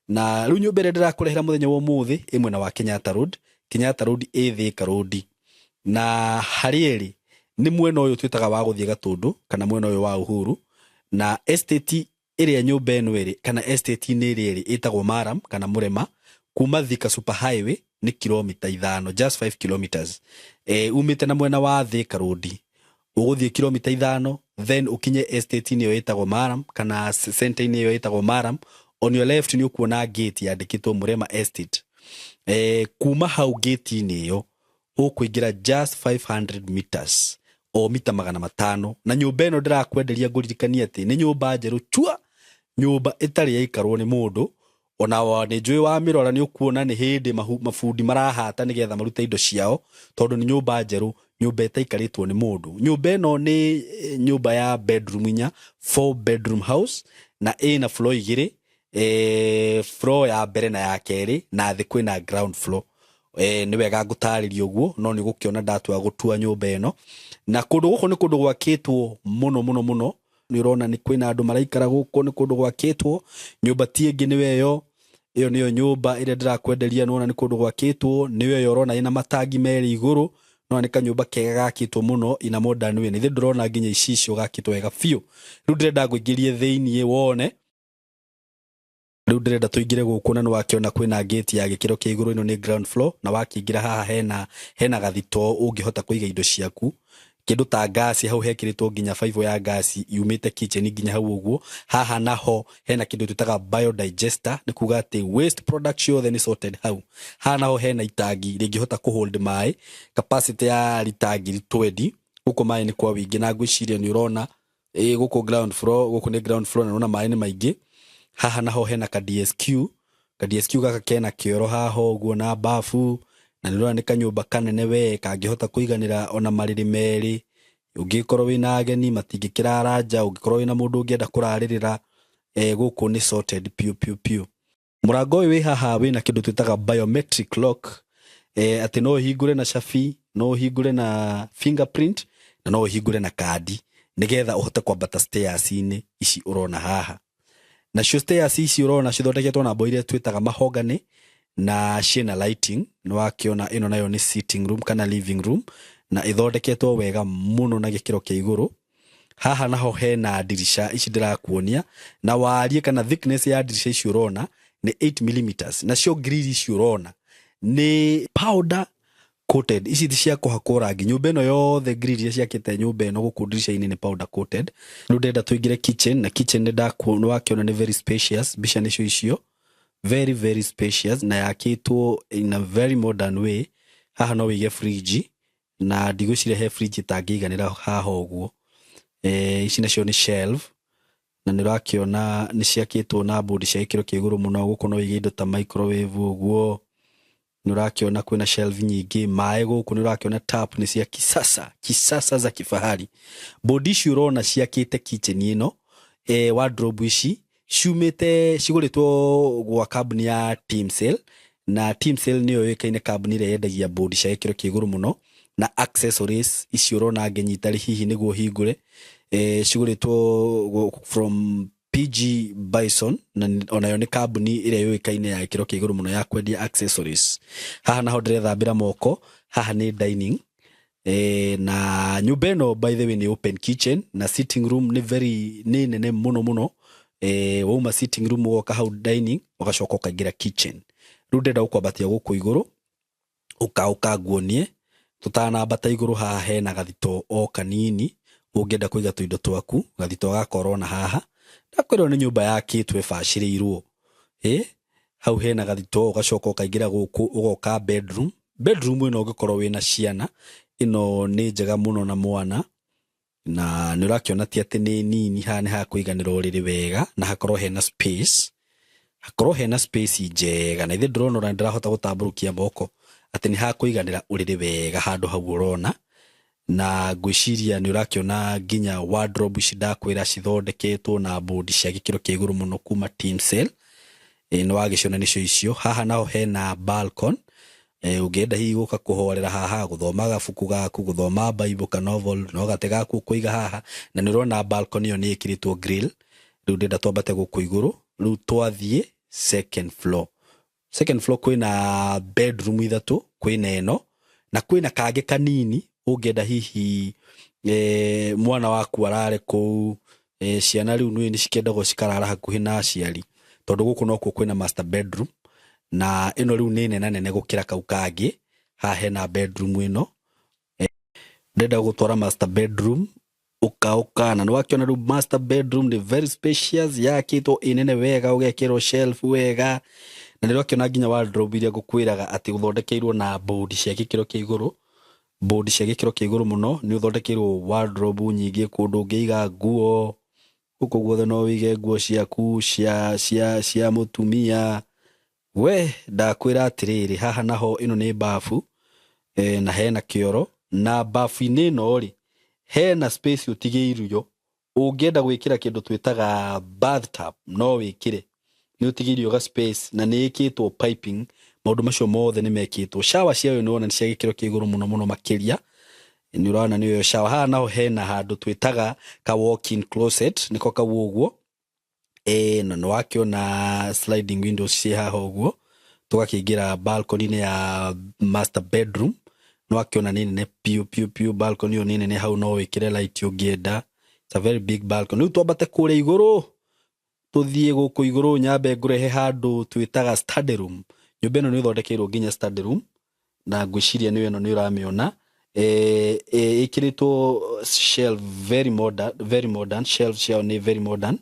Na rĩu nyũmba ĩrĩa ndĩrakũrehera mũthenya wa ũmũthĩ ĩ mwena wa Kenyatta Road. Kenyatta Road ĩ Thika Road, na harĩa ĩrĩ nĩ mwena ũyũ twĩtaga wa gũthiĩ Gatũndũ kana mwena ũyũ wa Uhuru. Na estate ĩrĩa nyũmba ĩno ĩrĩ, kana estate-inĩ ĩrĩa ĩrĩ, ĩtagwo Maram kana Mũrema. Kuma Thika Super Highway nĩ kilomita 5, just 5 kilometers. Umĩte na mwena wa Thika Road ũgũthiĩ kilomita 5, then ũkinye estate-inĩ ĩyo ĩtagwo Maram kana center-inĩ ĩyo ĩtagwo Maram. On your left nĩ ũkuona gate yandĩkĩtwo Mũrema Estate. Kuma hau gate-inĩ ĩyo ũkũingĩra just 500 meters, o mita 500. Na nyũmba ĩno ndĩrakwenderia, ngũririkanie atĩ nĩ nyũmba njerũ chua, nyũmba ĩtarĩ yaikarwo nĩ mũndũ ona. Nĩ njũĩ wamĩrora nĩ ũkuona nĩ hĩndĩ mabundi marahata nĩgetha marute indo ciao, tondũ nĩ nyũmba njerũ, nyũmba ĩtaikarĩtwo nĩ mũndũ. Nyũmba ĩno nĩ nyũmba ya bedroom inya, four bedroom house, na ĩna floor igĩrĩ, floor ya mbere na ya kerĩ, na thĩ kwĩna ground floor. Nĩ wega ngũtarĩria ũguo, no nĩ ũgũkĩona ndatua gũtua nyũmba ĩno. Na kũndũ gũkũ nĩ kũndũ gwakĩtwo mũno mũno mũno. Nĩ ũrona nĩ kwĩna andũ maraikara gũkũ, nĩ kũndũ gwakĩtwo. Nyũmba ti ĩngĩ, nĩ weyo ĩyo nĩyo nyũmba ĩrĩa ndĩrakwenderia. Nĩwona nĩ kũndũ gwakĩtwo, nĩyo ĩyo ũrona ĩna matangi merĩ igũrũ. No nĩ kanyũmba kega gakĩtwo mũno ina modern way. Nĩ ndĩrona nginya icicio, gakĩtwo wega biũ. Rĩu ndĩrenda ngũingĩrie thĩiniĩ wone. Rĩu ndĩrenda tũingĩre gũkũ, na nĩwakĩona kwĩna gate ya gĩkĩro kĩa igũrũ. Ĩno nĩ ground floor, na wakĩingĩra haha hena gathito ũngĩhota kũiga indo ciaku, kĩndũ ta ngasi. Hau hekĩrĩtwo nginya baibũ ya ngasi yumĩte kitchen nginya hau ũguo. Haha naho hena kĩndũ twĩtaga biodigester, nĩ kuga atĩ waste product ciothe nĩ sorted hau. Haha naho hena itangi rĩngĩhota kũhold maĩ, capacity ya rita 20,000. Gũkũ maĩ nĩ kwa wĩingĩ, na ngwĩciria nĩ ũrona ĩ gũkũ ground floor, gũkũ nĩ ground floor, na ũrona maĩ nĩ maingĩ. Haha naho hena ka DSQ. Ka DSQ gaka kena kĩoro haha ũguo na bafu, na nĩ ũrona nĩ kanyũmba kanene we kangĩhota kũiganĩra ona marĩrĩ merĩ. Ũngĩkorwo wĩna ageni matingĩkĩrara nja, ũngĩkorwo wĩna mũndũ ũngĩenda kũrarĩrĩra, gũkũ nĩ sorted piũ piũ piũ. Mũrango ũyũ wĩ haha wĩna kĩndũ twĩtaga biometric lock, atĩ no ũhingũre na cabi, no ũhingũre na fingerprint, na no ũhingũre na kandi, nĩgetha ũhote kwambata stairs-inĩ ici ũrona haha. Nacio stairs ici ũrona cithondeketwo na mbao iria twĩtaga mahogany, na ciĩna lighting. Nĩ wakĩona ĩno nayo nĩ sitting room kana living room, na ĩthondeketwo wega mũno na gĩkĩro kĩa igũrũ. Haha naho hena ndirica ici ndĩrakuonia, na wariĩ kana thickness ya ndirica ici ũrona nĩ 8 millimeters. Nacio grill ici ũrona nĩ powder coated, ici ti cia kũhakwo rangi. Nyũmba ĩno yothe, grill iria ciakĩte nyũmba ĩno gũkũ ndirica-inĩ nĩ powder coated. Rĩu ndĩrenda tũingĩre kitchen, na kitchen nĩ wakĩona nĩ very spacious. Mbica nĩcio icio, very very spacious, na yakĩtwo in a very modern way. Haha no wĩige fridge, na ndigwĩciria he fridge ĩtangĩiganĩra haha ũguo. Ici nacio nĩ shelf, na nĩ ũrakĩona nĩ ciakĩtwo na board cia gĩkĩro kĩa igũrũ mũno. Gũkũ no wĩige indo ta microwave ũguo. Nĩ ũrakĩona kwĩna shelf nyingĩ. Maĩ gũkũ nĩ ũrakĩona tap nĩ cia kisasa kisasa, za kifahari. Board ici ũrona ciakĩte kitchen ĩno, wardrobe ici ciumĩte, cigũrĩtwo gwa kambuni ya Teamsale, na Teamsale nĩyo yũĩkaine kambuni ĩrĩa yendagia board cia gĩkĩro kĩa igũrũ mũno na accessories ici ũrona ngĩnyita hihi nĩguo hingũre. Cigũrĩtwo from PG Bison, na onayo nĩ kambuni ĩrĩa yũĩkaine ya gĩkĩro kĩa igũrũ mũno ya kwendia accessories. Haha naho ndĩrethambĩra moko. Haha nĩ dining. Na nyũmba ĩno, by the way, nĩ open kitchen, na sitting room nĩ very nĩ nene mũno mũno. Wauma sitting room ũgoka hau dining, ũgacoka ũkaingĩra kitchen. Rĩu ndĩrenda gũkwambatia gũkũ igũrũ, ũka nguonie. Tũtanambata igũrũ, haha hena gathito o kanini ũngĩenda kũiga tũindo twaku, gathito gakorwo na haha. Ndakwĩrwo nĩ nyũmba yakĩtwo ĩbacĩrĩirwo. Hau hena gathito, ũgacoka ũkaingĩra gũkũ, ũgoka bedroom. Bedroom ĩno ũngĩkorwo wĩna ciana, ĩno nĩ njega mũno na mwana. Na nĩ ũrakĩona ti atĩ nĩ nini, haha nĩ hakũiganĩra ũrĩrĩ wega na hakorwo hena space, hakorwo hena space njega. Na ithe ndĩrona ona ndĩrahota gũtambũrũkia moko atĩ nĩ hakũiganĩra ũrĩrĩ wega handũ hau ũrona. Na ngwĩciria nĩ ũrakĩona nginya wardrobe ici ndakwĩra cithondeketwo na board cia gĩkĩro kĩa igũrũ mũno kuma Timsel. Nĩ wagĩciona nĩcio icio. Haha naho hena balcony, ũngĩenda hihi gũka kũhorera haha, gũthoma gabuku gaku, gũthoma Bible ka novel, no gatĩ gaku ũkũiga haha. Na nĩ ũrona balcony ĩyo nĩ ĩkĩrĩtwo grill. Rĩu ndĩrenda twambate gũkũ igũrũ. Rĩu twathiĩ second floor. Second floor kwĩna bedroom ithatũ, kwĩna ĩno na kwĩna kangĩ kanini ũngĩenda hihi mwana waku arare kũu. Ciana rĩu nĩ cikĩendagwo cikarara hakuhĩ na aciari, tondũ gũkũ nokuo kwĩna master bedroom, na ĩno rĩu nĩ nene nene gũkĩra kau kangĩ. Haha hena bedroom ĩno. Ndĩrenda gũtwara master bedroom, ũka ũka. Na nĩ wakĩona rĩu master bedroom nĩ very spacious, yakĩtwo ĩ nene wega, ũgekĩrwo shelf wega. Na nĩ ũrakĩona nginya wardrobe iria ngũkwĩraga atĩ ũthondekeirwo na board cia gĩkĩro kĩa igũrũ, board cia gĩkĩro kĩa igũrũ mũno. Nĩ ũthondekeirwo wardrobe nyingĩ, kũndũ ũngĩiga nguo gũkũ guothe, no wĩige nguo ciaku cia mũtumia. We ndakwĩra atĩrĩrĩ, haha naho ĩno nĩ bafu, na hena kĩoro. Na bafu-inĩ ĩno rĩ, hena space ũtigĩirio ũngĩenda gwĩkĩra kĩndũ twĩtaga bathtub, no wĩkĩre. Nĩ ũtigĩirio ga space na nĩ ĩkĩtwo piping, maũndũ macio mothe nĩ mekĩtwo. Shower ciayo nĩ wona nĩ cia gĩkĩro kĩa igũrũ mũno mũno makĩria. Nĩ ũrona nĩyo shower. Haha naho hena handũ twĩtaga ka walk-in closet, nĩko kau ũguo. Na nĩ wakĩona sliding windows ciĩ haha ũguo. Tũgakĩingĩra balcony-inĩ ya master bedroom. Nĩ wakĩona nĩ nene piũ piũ piũ. Balcony ĩyo nĩ nene, hau no wĩkĩre light ũngĩenda. It's a very big balcony. Rĩu twambate kũrĩa igũrũ, tũthiĩ gũkũ igũrũ, nyambe ngũrehe handũ twĩtaga study room. Nyũmba ĩno nĩ ĩthondekeirwo nginya study room, na ngwĩciria nĩyo ĩno nĩ ũramĩona. Ĩkĩrĩtwo shelf very modern, very modern shelf ciao nĩ very modern.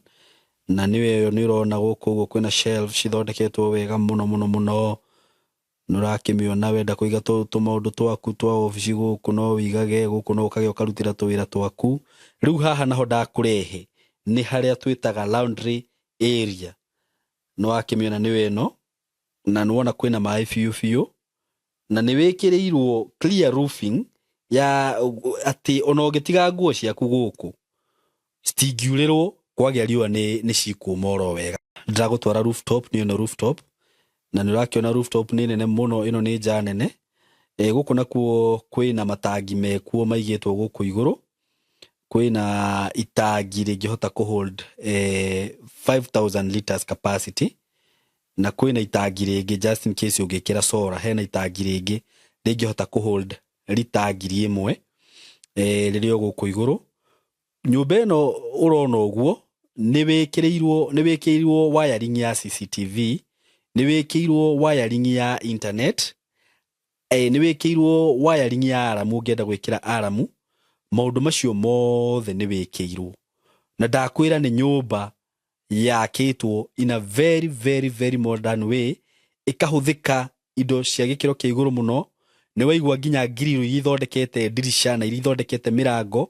Na nĩyo ĩyo nĩ ũrona gũkũ ũguo kwĩna shelf cithondeketwo wega mũno mũno mũno. Nĩ ũrakĩmĩona. Wenda kũiga tũmaũndũ twaku twa obici gũkũ, no wĩigage gũkũ, no ũkage ũkarutĩra tũwĩra twaku. Rĩu haha naho ndakũrehe nĩ harĩa twĩtaga laundry area. Nĩ wakĩmĩona nĩyo ĩno, na nĩ wona kwĩna maĩ biũ biũ, na nĩ wĩkĩrĩirwo clear roofing ya atĩ ona ũngĩtiga nguo ciaku gũkũ citingiurĩrwo kwagĩa riũa, nĩ cikũma oro wega. Ndĩragũtwara rooftop, nĩ ĩno rooftop. Na nĩ ũrakĩona rooftop nĩ nene mũno, ĩno nĩ nja nene. Gũkũ nakuo kwĩna matangi mekuo maigĩtwo gũkũ igũrũ. Kwĩna itangi rĩngĩhota kũhold 5000 liters capacity, na kwĩna itangi rĩngĩ just in case ũngĩkĩra solar, hena itangi rĩngĩ rĩngĩhota kũhold rita 1000, rĩrĩ o gũkũ igũrũ. Nyũmba ĩno ũrona ũguo nĩ wĩkĩrĩirwo wiring ya CCTV, nĩ wĩkĩirwo wiring ya internet, nĩ wĩkĩirwo wiring ya alarm ũngĩenda gwĩkĩra alarm. Maũndũ macio mothe nĩ wĩkĩirwo. Na ndakwĩra nĩ nyũmba yakĩtwo in a very very very modern way, ĩkahũthĩka indo cia gĩkĩro kĩa igũrũ mũno. Nĩ waigua nginya grill iria ithondekete ndirica na iria ithondekete mĩrango,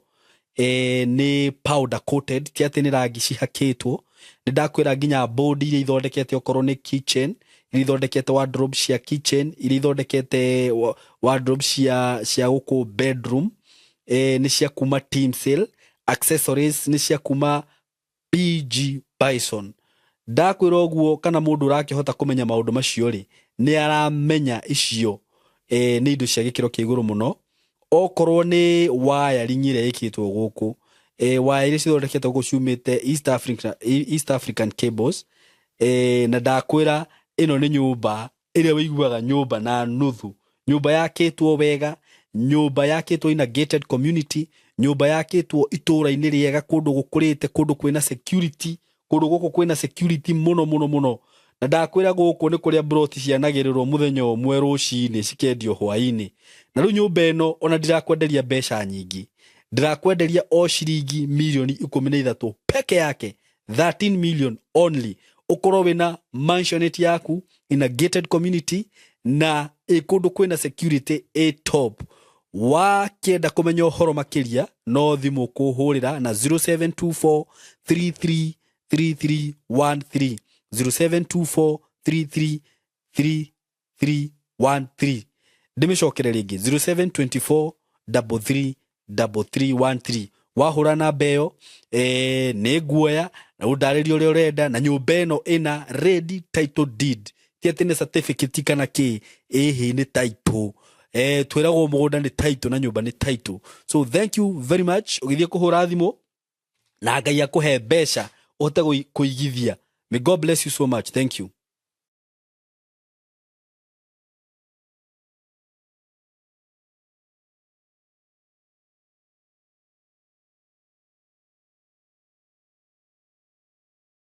nĩ powder coated, ti atĩ nĩ rangi cihakĩtwo. Nĩ ndakwĩra nginya board iria ithondekete, okorwo nĩ kitchen, iria ithondekete wardrobe cia kitchen, iria ithondekete wardrobe cia gũkũ bedroom, nĩ cia kuma Timsale. Accessories nĩ cia kuma PG Bison. Ndakwĩra ũguo, kana mũndũ ũrakĩhota kũmenya maũndũ macio rĩ, nĩ aramenya icio nĩ indo cia gĩkĩro kĩa igũrũ mũno. Okorwo nĩ wiring ĩrĩa ĩkĩtwo gũkũ, waya iria cithondeketwo gũkũ ciumĩte East Africa, East African Cables. Na ndakwĩra ĩno nĩ nyũmba ĩrĩa wĩiguaga nyũmba na nuthu, nyũmba yakĩtwo wega, nyũmba yakĩtwo in a gated community, nyũmba yakĩtwo itũũra-inĩ rĩega, kũndũ gũkũrĩte, kũndũ kwĩna security. Kũndũ gũkũ kwĩna security mũno mũno mũno. Na ndakwĩra gũkũ nĩ kũrĩa broti cianagĩrĩrwo mũthenya ũmwe rũcinĩ, cikendio hwainĩ. Na rĩu nyũmba ĩno ona ndirakwenderia mbeca nyingĩ, ndĩrakwenderia o ciringi mirioni 13 peke yake, 13 million only, ũkorwo wĩna mansionette yaku in a gated community na ĩ kũndũ kwĩna security ĩ top. Wakĩenda kũmenya ũhoro makĩria no thimũ kũhũrĩra na 0724 33 3313, 0724 33 3313. Ndĩmĩcokere rĩngĩ, 0724 33 3313. Wahũra namba ĩyo, nĩ nguoya na ũndarĩrie ũrĩa ũrenda. Na nyũmba ĩno ĩna ready title deed, ti atĩ nĩ certificate kana kĩ, ĩhĩ nĩ title. Twĩragwo mũgũnda nĩ title na nyũmba nĩ title. So thank you very much ũgĩthiĩ kũhũra thimũ, na Ngai akũhe mbeca ũhote kũigithia. May God bless you so much. Thank you.